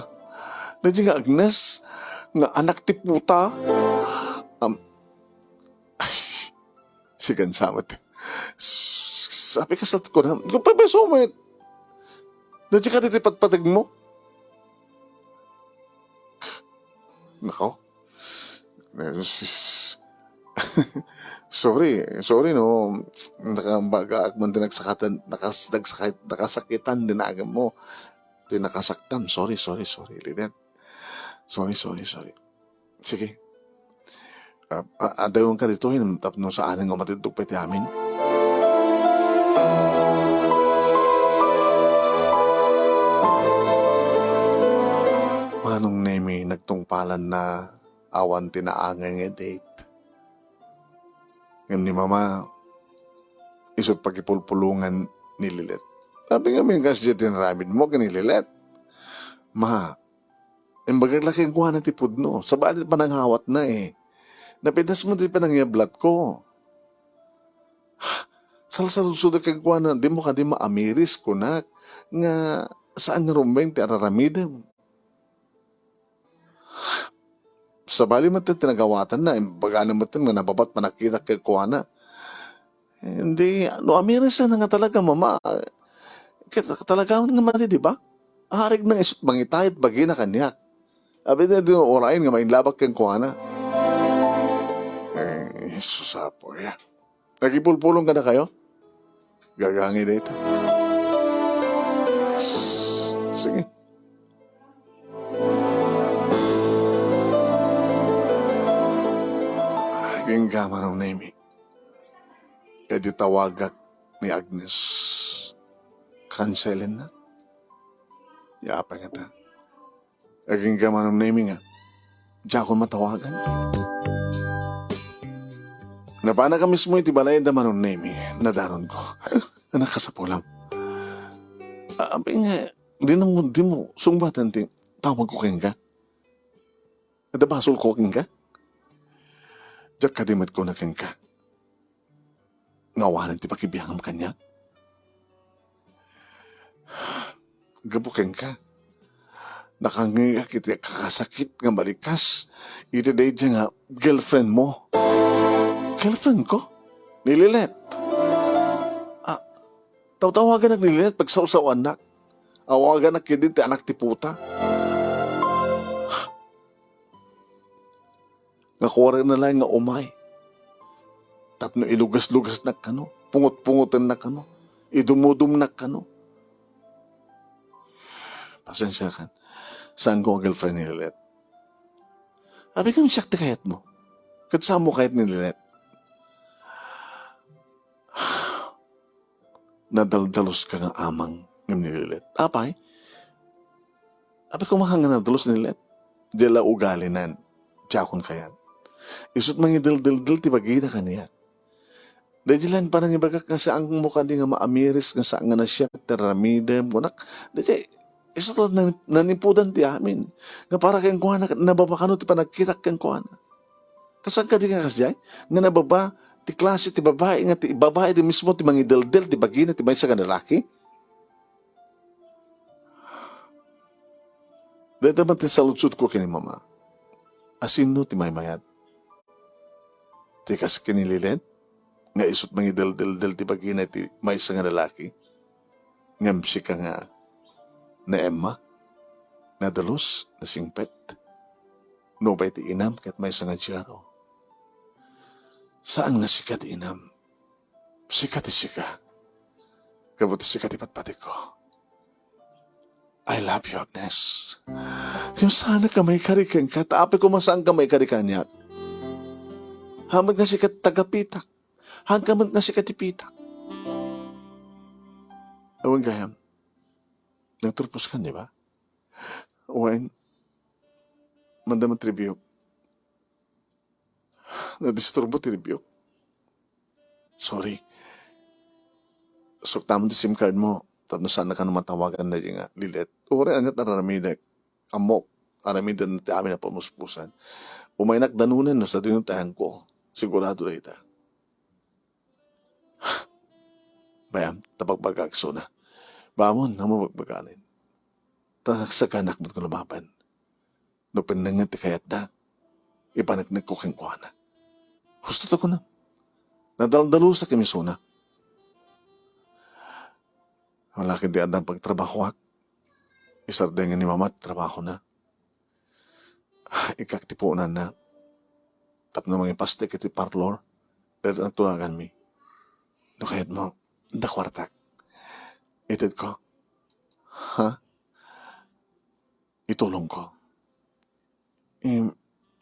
Daydiay nga Agnes nga anak ti puta? Am-, Sikan sa met. Sabi ka sa kunam, kung pabeso met. Daydiay kadi ti patpategmo? Nako. Sorry, sorry no. Nakabagaak man ti nagsakatan, nakas-, nagsakit, nakasakitan ti naganmo. Ti nakasaktam. Sorry, sorry, sorry, Linet. Sorry, sorry, sorry. Sige. Ah, ah, addayon ka ditoy tapno saan nga umatidto pay ti amin. Manong Nemi, nagtungpalan na awan ti naangay nga date. Ngem ni Mama, isut' pakipulpulongan ni Lilet. Sabi nga, "Minkas diay tinaramid mo ken ni Lilet." "Ma, imbagak la kenkuana ti pudno. Sabali panangawatna eh. Napitas mo ti panangyablatko. Salsaludsodek kenkuana, dimo kadi maamiris, kunak, nga saan nga rumbeng ti ar-aramidem." Sabali met ti nagawatanna, imbagana met nga nababat panagkitak kenkuana. Hindi, no amiris nga talaga, Mama, ket talaga nga madi, di ba? Arigna isut' mangitayat bagina kaniak. Apay di, di urayen nga mainlabak kenkuana. Eh, Jesus, Apo, ya. Nagipulpulong kadakayo? Gagangay dayta. Sige. Agingga, Manong Nemi. Idi tawagak ni Agnes, kanselenna. Apay ngata? Agingga, Manong Nemi, nga diakon matawagan. Napanak a mismo iti balay da Manong Nemi, nadanonko. Anak, kasapulam. Apay nga, di na mo, di mo sungbatan ti tawagko kenka? Adda basolko kenka? Diak kadi met kuna kenka nga awanen ti pakibiangam kaniak? Gapu kenka, nakangngegak iti kakasakit nga malikas iti daydiay nga girlfriend mo. Girlfriend ko? Ni Lilet. Ah, tawtawaganak ni Lilet, pagsawsawannak. Awaganak ketdi ti anak ti puta. nga kuarana laeng nga umay tapno ilugas-lugasnak kano, pungot-pungotennak kano, idumudumnak kano. Pasensiakan. Saanko a girlfriend ni Lilet. Apay, ngem siak ti kayatmo. Ket saanmo kayat ni Lilet. Nadaldaluska nga amang ngem ni Lilet. Apay? Apay, koma nga nadalus ni Lilet? Diay la ugalinan. Diakon kayat. Isut' mangideldeldel ti bagina kaniak. Daydiay laeng panangibagak nga saanmo kadi nga maamiris nga saan nga nasiak ti aramidem, kunak. Daydiay, isut' la nan-, nanipudan ti amin. Nga para kenkuana, nababa kano ti panagkitak kenkuana. Kasano kadi nga kasdiay? Nga nababa ti klase ti babai, nga ti babai di mismo ti mangideldel ti bagina ti maysa nga lalaki? Dayta met ti saludsodko ken ni Mama. Asino ti maymayat? Ti kas ken ni Lilet, nga isut' mangideldeldel ti bagina ti maysa nga lalaki? Ngem sika nga ni Emma, nadalus, nasingpet. Nupay ti inam ket maysa nga G R O. Saan nga sika ti inam. Sika ti sika. Gapu ti sika ti patpatikko. I love you, Agnes. Ngem saanak a maikari kenka, ta apay koma saanka maikari kaniak. Haan met nga sika ti tagapitak. Haanka met nga sika ti pitak. Awan gayam. Nagturpos kan, di ba? Wen, manda met ti review. Nadisturbo ti review. Sorry. Suktamon ti SIM card mo. Tapno saannaka a matawagan daydi nga Lilet. Uray aniat a aramidek. Ammok, aramiden ti amin a pamuspusan. Umaynak danunen no sadino ti ayanko. Sigurado dayta. Bayam, ta bagbagak suna. Bamon, ammom bagbaganen. Ta sakanak met nga lumaban. No pennengen ti kayatda, ipaneknekko kenkuana. Husto ta kunam. Nadaldalusak imisuna. Wala ket di addan pagtrabahoak. Isardeng ni Mama ti trabahona. Ikkak ti puonanna. Tapno mangipastek iti parlor, dayta a tunaganmi. No kayatmo, adda kuartak. Itedko. Ha? Itulongko. Eh,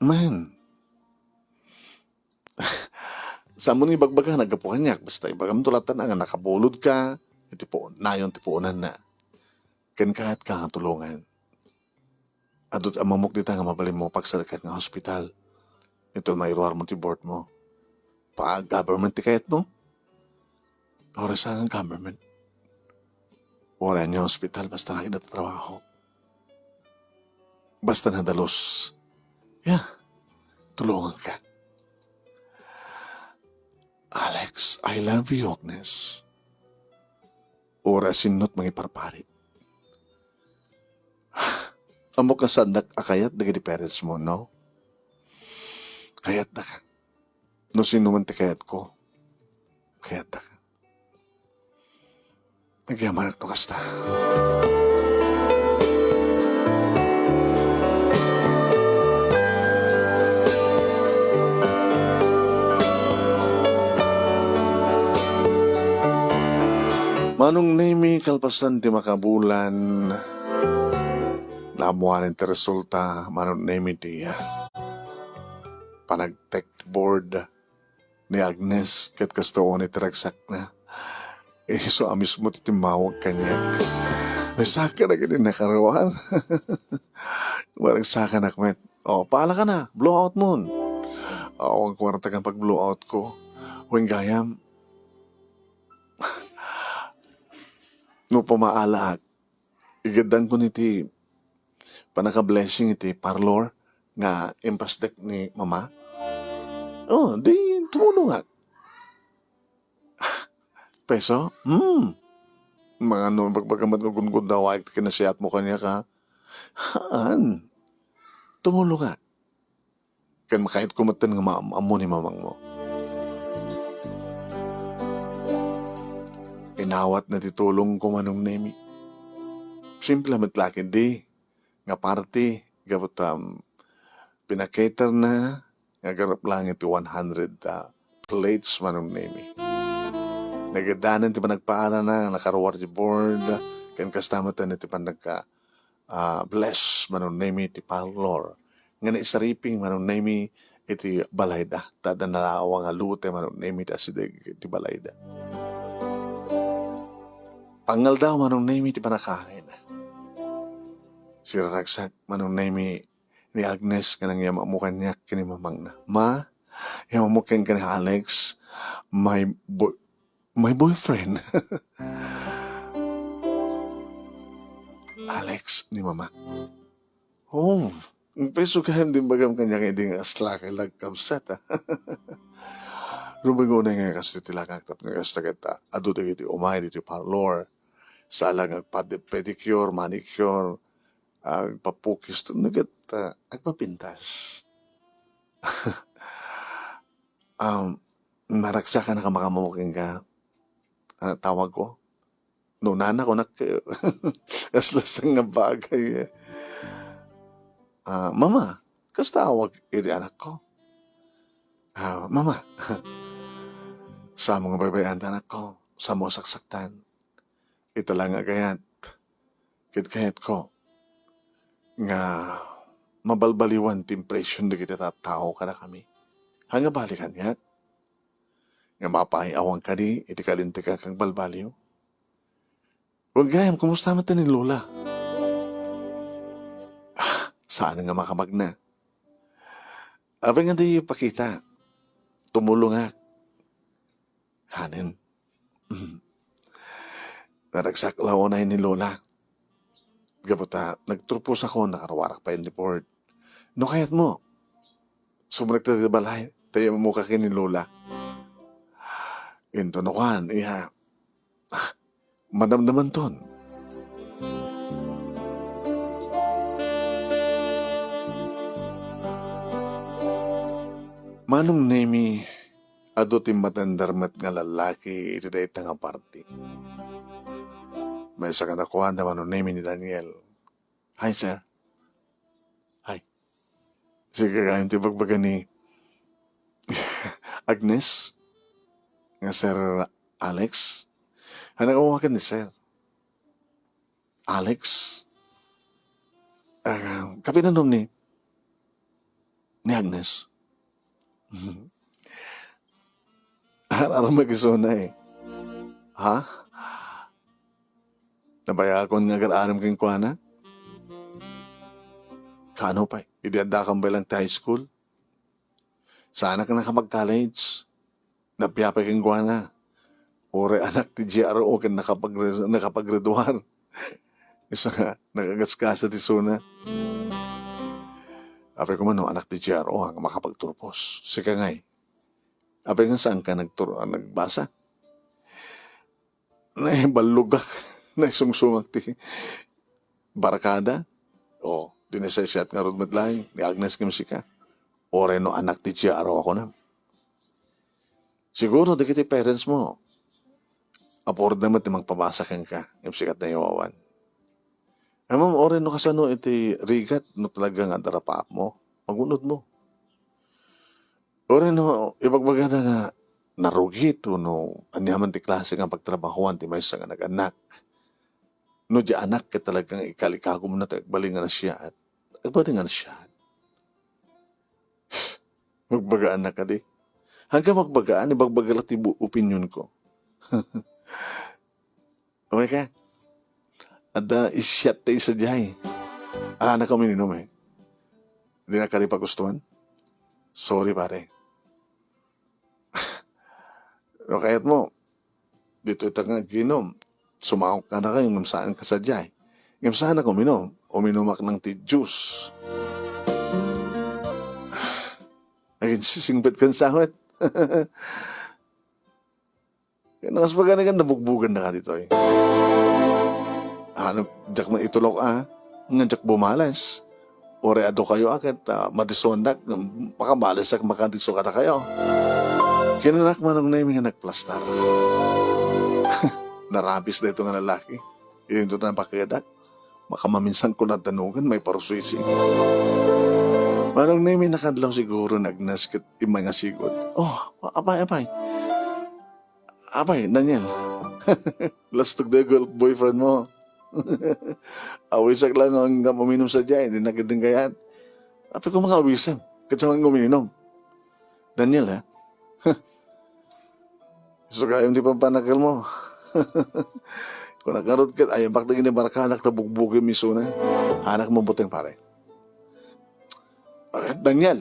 man. Saanmo nga ibagbaga, naggapu kaniak. Basta ibagamto latta nga nakabulodka iti pu-, nayon ti puonanna. Ken kayatka nga tulongan. Adu ti ammok dita nga mabalinmo pagsarikan nga hospital. Ito mairuarmo ti board mo. Pa-government ti kayatmo? Uray saan nga government? Uray ania hospital, basta nga ida trabaho. Basta nadalus. Ya, tulonganka. Alex, I love you, Agnes. Uray sinot mangiparparit. Ammok nga saandak a kayat dagiti parents mo, no? Kayatdaka. No sino man ti kayatko, kayatdaka. Agyamanak no kasta. Manong Nemi, kalpasan ti makabulan, naammoanen ti resulta, Manong Nemi, ti, ah, panagtek board ni Agnes, ket kastoon iti ragsakna. Isu a mismo ti timmawag kaniak. Nagsaka dagiti nakaruar. Maragsakanak met. O, paala ka na, blowout mon. Awan kuarta kan pag-blowout ko. Wen gayam, no pamaalaak, igaddanko ni ti panaka-blessing iti parlor nga impasdek ni Mama. O, di tumulongak. Peso? Hmm. Mangano, bagbagam met nga gunggundawak ti kinasiatmo kaniak, a? Haan. Tumulongak. Ken makayatko metten nga maam-ammo ni mamangmo. Inawatna ti tulongko, Manong Nemi. Simple met la ketdi nga party, gapu ta, um, pina-cater na, nga agarup lang iti one hundred, ah, plates, Manong Nemy. Nagadanen ti panagpaalana nga nakaruar ti board, ken kasta met ti panagka-, ah, bless, Manong Nemy, ti parlor. Nga naisariping, Manong Nemy, iti balayda. Ta adda nalawa nga lote, Manong Nemy, ti asideg iti balayda. Pangngaldaw, Manong Nemy, ti panakaangin. Siraragsak, Manong Nemy, ni Agnes nga nangyamammo kaniak ken ni mamangna. "Ma, yamammo kenka ni Alex, my boy-, my boyfriend." "Alex," ni Mama. "Oh, peso gayam di bagam kaniak idi nga asla ka lagkabsat, ah." Rumigo unay nga kas ti tilakak tapno kasta ket, ah, adu dagiti umay ditoy parlor. Saan la nga agpad-, pedicure, manicure, agpapukis, tapno ket, ah, agpapintas. Um, naragsakan a kamkamammo kenka, ah, tawagko. No, nana, kunak, kasla sa nga bagay, eh. Ah, "Mama, kas tawag iti anakko?" Ah, "Mama, saanmo nga baybay-an ti anakko, saanmo a saksaktan. Ita la nga agayat, ket kayatko nga mabalbaliwan ti impresion dagiti tattao kadakami. Haan nga bali kaniak, nga mapaay-awan kadi iti kalintegak nga agbalbaliw. Wen gayam, kumusta met ni Lola?" "Ah, saan nga makabagna. Apay nga diyo ipakita? Tumulongak." Hanen. Naragsak la unay ni Lola. Gapu ta nagturpos ako, nakaruarak pay ni board. "No kayatmo, sumrekta ti balay, ta yamammoka ken ni Lola." Inton nakuan, iya, ah, madamdamanton. Manong Nemy, adu ti matender met nga lallaki iti dayta nga parti. Maysa kadakuada, Manong Nemy, ni Daniel. "Hi, sir." "Hi." Sika gayam ti ibagbaga ni Agnes nga Sir Alex. Haan nga awagan ni Sir Alex. Ah, kapinannom ni, ni Agnes. Ar-aramem isuna, eh. Ha? Nabayakon nga agar-arem kenkuana? Kaano pay? Idi addakam pay lang ti high school? Saanak nakapag-college. Nappiapay kenkuana. Uray anak ti G R O ken nakapag-, nakapag-graduar. Isu nga, nakagasgasa ti isuna. Apay koma no anak ti G R O nga makapagturpos. Sika ngay. Apay nga saanka nagtur-, nagbasa? Naiballogak, naisungsongak ti barkada. O, di nasaysayat ngarud met laeng ni Agnes ngem sika. Uray no anak ti G R O a kunam. Siguro dagiti parents mo, apurda met ti mangpabasa kenka, ngem sika ti naiwawan. Ammom, uray no kasano iti rigat no talaga nga adda rapaapmo, magun-odmo. Uray no ibagbagada nga narugit wenno aniaman ti klase nga pagtrabahoan ti maysa nga nag-annak. No diay anak ket talaga nga ikalikagumna ti agbalin nga nasayaat, agbalin nga nasayaat. Magbagaannak kadi? Haan ka magbagaan, ibagbaga la ti bu-, opinionko. Umayka. Adda siat ti sadiay. Haan ka uminom, eh. Dinak kadi pagustuhan? Sorry, pare. No kayatmo, ditoy ta nga aginom. Sumaok kadakayo ngem saanka sadiay. Ngem saannak uminom. Uminomak lang ti juice. Aginsisingpet ken sawet. Ken no kas pagani ken nabugbogannaka ditoy. Ano, diak man itulok a, nga diak bumalas. Uray adu kayo a ket, ah, madisuendak, makabalasak, makadisu kadakayo. Kinanak Manong Nemy nga nagplastar. Narabis dayto nga lalaki. Idinto ta napakedak. Makamaminsan ko nadanugan, maiparusuisi. Manong Nemi, nakadlaw siguro ni Agnes ket immay nga sigud. Oh, apay, apay. Apay, Daniel. Lastog da girl boyfriend mo. Awisak lang nga uminom sa diay, hindi na kitang kayat. Apay ko mga awisan, ket sa nga uminom. Daniel, ha? Isu gayam ti pampanakel mo. Kung nakarot ket, ayabak dagiti barkanak ta bugbugem isuna. Anak mo buteng, pare. Ah, Daniel,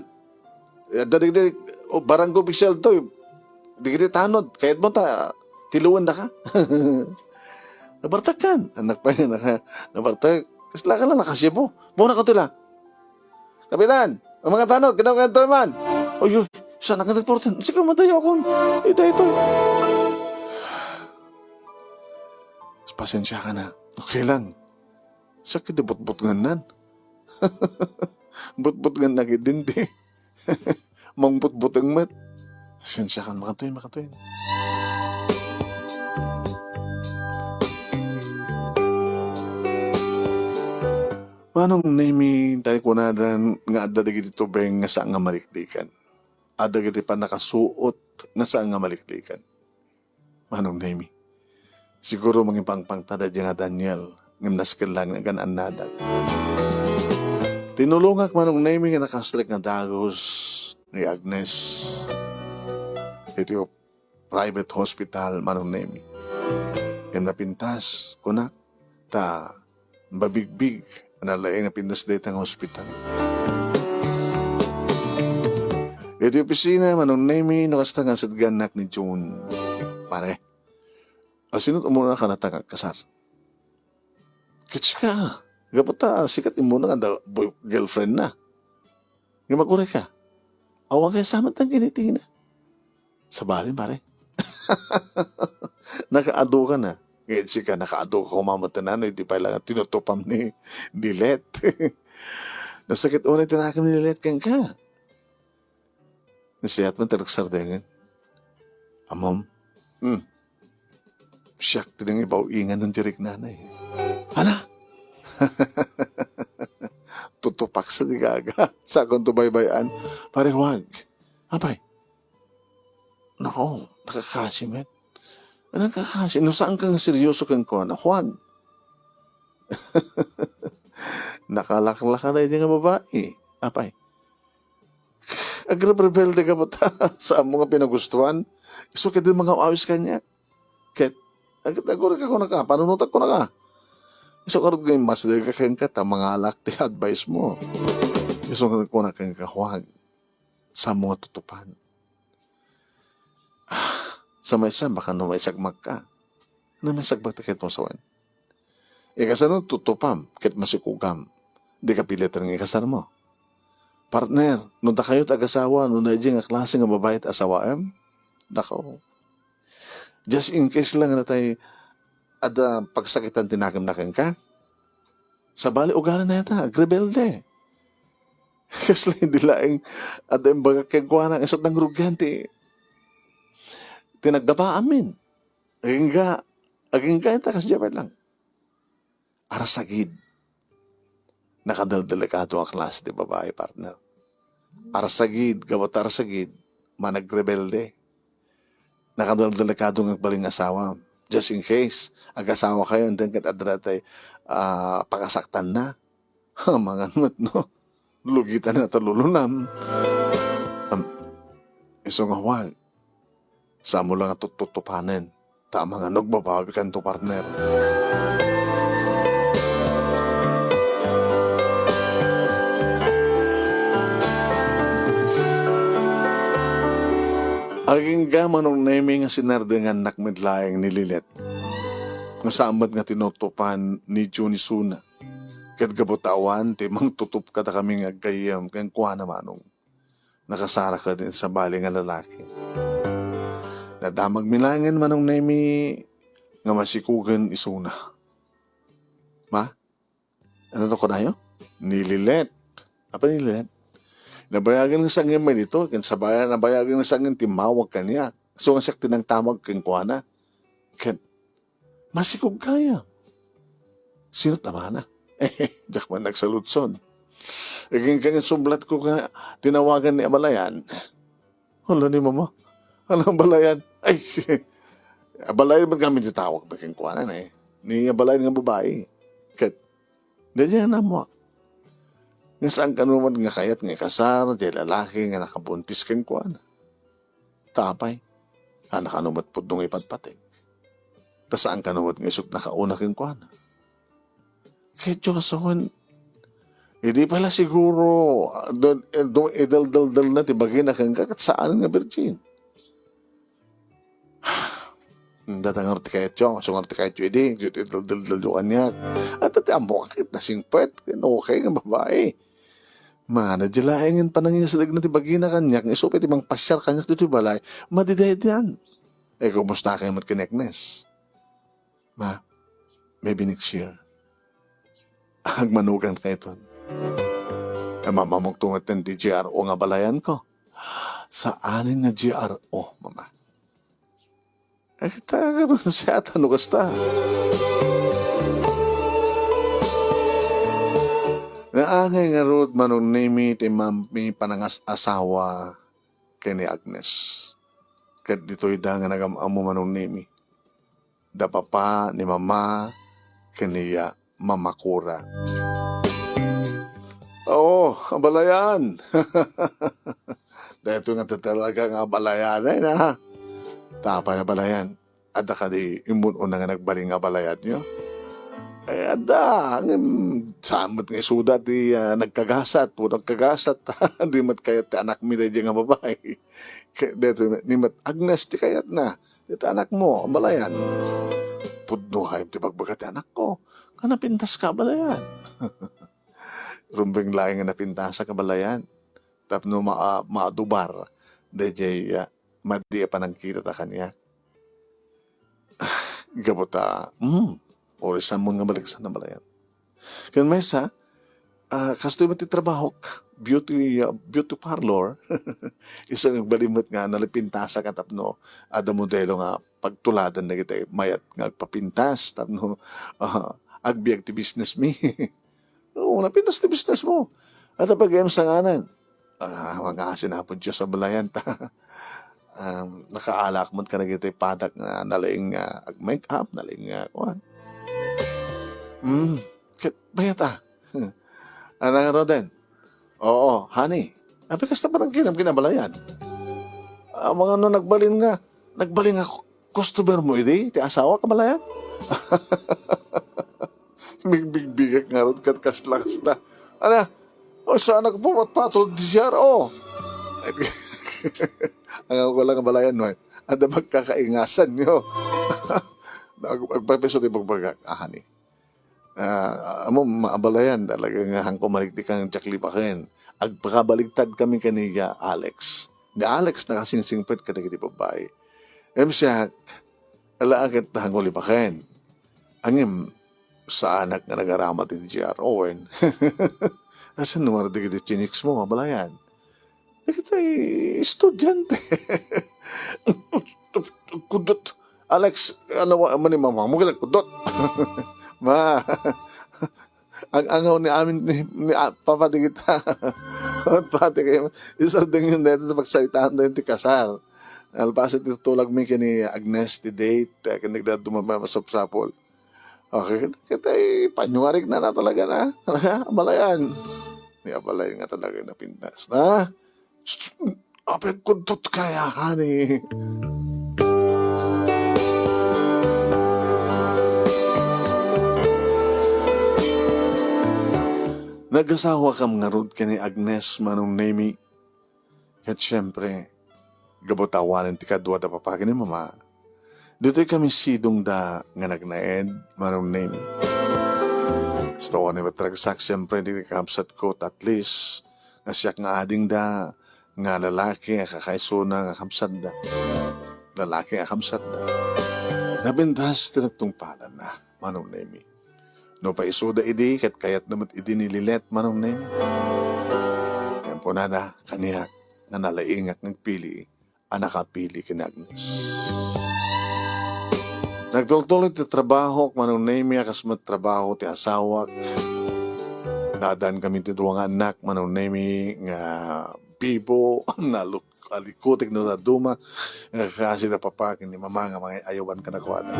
adda dagiti, o, barangay official to, eh. Dagiti tanod, kayat mo ta, tiluendaka. Nabartak kan, anak pa yan, naka-, nabartak. Kasla ka lang, nakasibo. Muna ko tila. Kapitan, ang mga tanod, kinaw-, kinaw-, man. Oy, oy, saan ang nagporten? Sige, madayo akon. Ito, ito. Pasensya ka na. Okay lang. Sakit di butbutngan nan. Butbutngan na gid din di. Mangbutbuteng met. Pasensya ka, makatuy, makatuy. Manong Nemi, tay kunada nga adda dagiti tubeng nga saan nga maliklikan. Adda dagiti pannakasuot nga saan nga maliklikan. Manong Nemi, siguro mangipangpangta daydiay nga Daniel, ngem nasken lang nga agan-annadak. Tinulongak, Manong Nemi, nga nakasrek nga dagus ni Agnes. Iti private hospital, Manong Nemi. Ngem napintas, kunak, ta mabigbig a nalaing a pintas dayta nga ospital. Iti opisina, Manong Nemi, no kasta nga sitgannak ni June. Pare, asino umuna ka nata nga agkasar? Ket sika, gapu ta sikat immuna nga da-, boy-, girlfriend na. Nga magureka. Awan kay samat ang kinitina. Sabali, pare. Nakaadu ka na. Ngayon sika, nakaadu ka koma maten, no, iti pay lang tinutupam ni Lilet. Nasakit unay ti nakem ni Lilet kenka. Nasayat man ti nagsardengen. Amom. Hmm. Siak ti nangibaw-ingan ng direk nanay. Hala? Tutupak sa di gaga. Sa akon to baybay-an. Pare, huwag. Apay. Nako, nakakasi met. Anong kakasi? No saan ka nga seryoso kenkuana, huwag. Nakalaklaka na ini nga babae. Apay. Agrebrebelde ka ba ta? Saan mo nga pinagustuhan? Isu ket di mga awis kaniak. Ket, ag-, agurek ka kunaka, panunotak kunaka. Isu ngarud nga mas dagay ka kenka ta mangalak ti advice mo. Isu ngarud kunaka kenka, huwag. Saan mo nga tutupan? Ah, sa maysa, baka no maisagmak ka. Ano maisagmak ti ket mo sawen? Ikasano tutupam ket masikugam? Di ka piliten nga ikasar mo. Partner, no dakayo ti agasawa, no daydiay nga klase nga babai ti asawaem? Dako. Just in case lang natay adda pagsakitan ti nakemna kenka. Sabali ugali na ita, agrebelde. Kasla hindi laeng adda imbagak kenkuana, isut nangrugian ti, ti naggapa amin. Agingga, agingga ita, kas Jebel lang. Arsagid. Nakadeldelikado a klase ti babai, partner. Arsagid, gapu ta arsagid, managrebelde. Nakadeldelikado nga agbalin nga asawa. Just in case, agasawa kayo, and then ket adda tay, ah, pakasaktan na. Mangan met, no? Lugitan na ta lulunam. Am, isu nga huwag. Saan mo lang nga tuttutupanen. Ta amangan no agbabawi kanto, partner. Agingga, Manong Nemi, nga sinardengannak met laeng ni Lilet. Nga saan met nga tinutupan ni June isuna. Ket gapu ta awan ti mangtutup kadakami nga aggayyem kenkuana, Manong. Nakasarak ket iti sabali nga lalaki. Nadamagmi laengen, Manong Nemi, nga masikugen isuna. Ma? Ano to kunayo? Ni Lilet. Apa ni Lilet? Nabayagen nga sangin may dito, ken sabaya nabayagen nga sangin timmawag kaniak. So nga siak ti nangtawag kenkuana. Ken, masikog kaya. Sino tamana? Diak man nagsaludsod. Iginkanyan sublatko nga tinawagan ni abalayan. Hala ni Mama, hala abalayan. Ay, abalayan met ngamin ti tawag kenkuana, eh. Ni abalayan nga babai. Ket, daydiay nga ammoak. Nga saan kano met nga kayat nga ikasar, diay lalaki nga nakabuntis kenkuana. Ta apay, haan kano met pudno nga ipatpateg. Ta saan kano met nga isut' nakauna kenkuana. Ket Dios, awan, idi pay la siguro, ah, dun-, eh, dun-, ideldeldelna ti bagina kenka, ket saan nga birgin. Data ngarud ti kayatyo, isu ngarud ti kayatyo idi, diay ideldeldelyo kaniak. Ket ti ammok ket nasingpet, ket okay nga babai. Mana, diay laengen panangisidegna ti bagina kaniak, nga isu pay ti mangpasiar kaniak ditoy balay, madidaydian. Eh, kumusta kayo met ken ni Agnes? Ma, maybe next year. Agmanugan kayton. Eh, mamamukto nga ten ti G R O nga balayan ko. Saanen nga G R O, Mama? Eh, ta, siya, ta, no, kasta. Naangay ngarud, Manong Nemi, ti mam-, mi panangas-asawa ken ni Agnes. Ket ditoy da nga nagam-ammo, Manong Nemi. Da papa ni mama ken ni ya-, mamakura. Oo, abalayan. Daytoy nga talaga nga abalayan, ay na. Tapay abalayan. Adda kadi immun-una nga nagbalin nga abalayanyo? Ay, adda. Ngem, saan met nga isuda ti, ah, nagkagasat, o nagkagasat. Di met kayat ti anakmi daydiay nga babai. Ke-, daytoy met, ni met Agnes ti kayatna. Dita anakmo, abalayan. Pudno gayam ti bagbaga ti anakko. Nga napintaska, abalayan. Rumbeng laeng nga napintasak, abalayan. Tapno ma-, maadubar daydiay, ah, madi a panangkitata kaniak. Gapu ta, hmm, urisammon nga baliksan, abalayan. Ken maysa, ah, kastoy met ti trabahok, beauty, ah, beauty parlor. Isu nga agbalin met nga nalipintasak tapno adda modelo nga pagtuladan dagiti mayat nga agpapintas tapno, ah, agbiag ti business mi. Oo, napintas ti business mo. At ang pag-M sa nganan, ah, mag-aasin na po Diyos sa balayan ta. Um, nakaalak mo kadagiti padak nga nalaing nga ag-make up, nalaing nga kuan. Hmm, ket bayat, ah. Anang Roden? Oo, honey. Abi kasta pa nagkinam kinabalayan. Ah, mga ano nagbalin nga, nagbalin nga customer mo idi, ti asawa kabalayan? Bigbigbigak ngarud ket kasla kasta. Ala, o, sa anak mo, patpatol di C R O. Ang ako lang kabalayan, no? Ada magkakaingasan nyo. Ag-, agpapiso ti bagbagak. Ah, honey. Ah, amo, maabalayan, talaga nga hangko malikdi kang Jack Lipaken. Agpakabaligtad kami kaniya, Alex. Ni Alex, nakasingsingpet kadagiti babai. Em siak, ala ket hangko lipaken. Angem, saanak nga nagaramat iti G R O, wen. Asan no nga dagiti chiniks mo, abalayan? Dagiti estudiante. Kudot. Alex, ano, wa-, mani, mama, mo kudot. Ma, ang angaw ni amin ni, ni, ah, papa di kita. Pati kayo, isardeng yun dito sa pagsalitaan din ti kasar. Alpasa ti tulag mi kini Agnes ti date, kaya kinigda dumama masapsapol. Okay, kita ay panyuarig na na talaga na. Abalayan. Ni abalayan nga talaga napintas na. Apay, kudtot kaya, honey. Nagasawa kam ngarud ken ni Agnes, Manong Nemi. Ket siempre, gapu ta awanen ti kadua da papa ken ni mama, ditoy kami sidongda nga nagnaed, Manong Nemi. Basta awan ni matragsak, siempre, di kakabsatko, ta at least, nga siak nga adingda, nga lalaki a kakaisuna nga kabsatda. Lalaki a kabsatda. Napintas ti nagtungpalanna, Manong Nemi. No paisuda idi, ket kayatna met idi ni Lilet, Manong Nemi. Ngem kunada kaniak nga nalaingak nga agpili a nakapili ken ni Agnes. Nagtultuloy ti trabahok, Manong Nemi, a kas met trabaho ti asawak. Naaddankami ti dua nga annak, Manong Nemi, nga bibo, naluk-, alikutik no dadduma, nga kasi da papa ken ni mama nga mangay-ayawan kadakuada.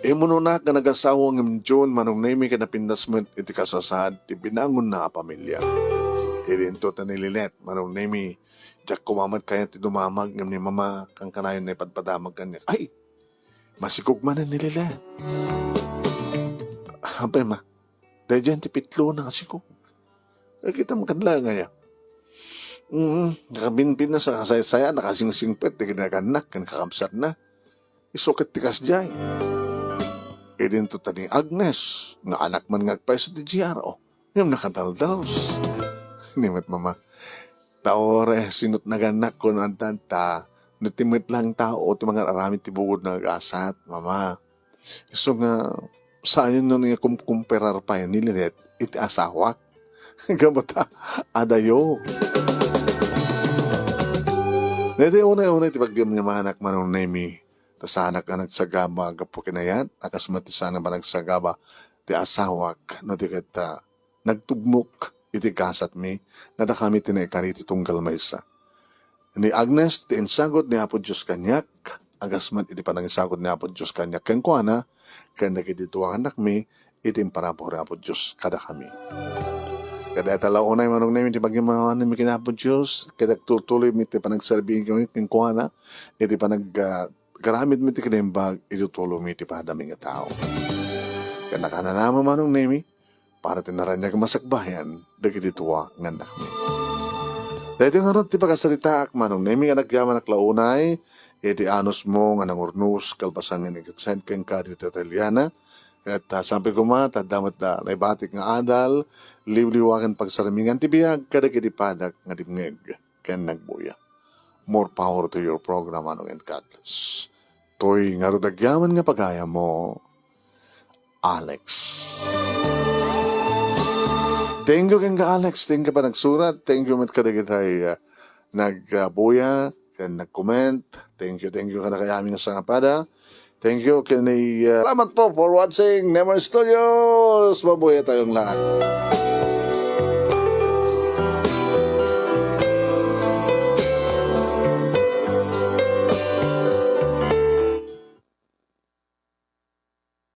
Immunonak nga nagasawa ngem June, Manong Nemi, ket napintas met iti kasasaad ti binangonna a pamilia. Idinto ta ni Lilet, Manong Nemi, diak koma met kayat ti dumamag ngem ni mama, kankanayon naipadpadamag kaniak. Ay! Masikog manen ni Lilet. Apay, ma, daydiay ti pitlona a sikog. Ay, kitam kadla nga ya. Mm, nakabinbin na sa kasaysayan, nakasingsingpet, ti kinagannak, ken kakabsatna. Isu ket ti kasdiay. Idinto ta ni Agnes, nga anak man nga agpayso ti G R O. Ngem nakadaldaws. Ni met mama. Ta uray, sinutnagannak kuno addan ta, no ti met lang tao ti mangar-aramid ti bugod nga agasat, mama. Isu nga, sayon no nga kumkumperar pay ni Lilet iti asawak. Gapu ta, adayo. Daytoy unay-unay ti pagdem nga maanak, Manong Nemi. Ta saanak a nagsagaba gapu ken ayat, a kas met ti saan a panagsagaba ti asawak, no di ket, ah, nagtugmok iti gasatmi, nga dakami ti naikari ti tunggal maysa. Ni Agnes ti insagut ni Apo Dios kaniak, a kas met iti panangisagut ni Apo Dios kaniak kenkuana, ken dagiti dua nga annakmi, iti imparabur ni Apo Dios kadakami. Ket dayta la unay, Manong Nemi, ti pagimmawanmi ken Apo Dios, ket agtutuloymi ti panagserbi kenkuana, iti panag-, ah, garamidmi ti kinaimbag, iti tulongmi iti padami nga tao. Ket nakananama, Manong Nemi, para ti naraniag masakbayan dagiti dua nga annakmi. Daytoy ngarud ti pakasaritaak, Manong Nemi, nga nagyamanak la unay iti anusmo nga nangurnos kalpasan nga iniketsen kenka dita Italiana. Ket, ah, sabi koma, ta adda met da naibatik nga adal, liwliwa ken pagsarmingan ti biag kadagiti padak nga dimngeg ken nagbuya. More power to your program, Manong, and God bless. Toy ngarud agyaman nga pagayammo, Alex. Thank you kenka, Alex. Thank you panagsurat. Thank you met kadagiti, ah, nagbuya ken nag-comment. Thank you, thank you kadakami nga sangapada. Thank you ken, ah, salamat po for watching Nemer Studios. Mabuhay tayong lahat.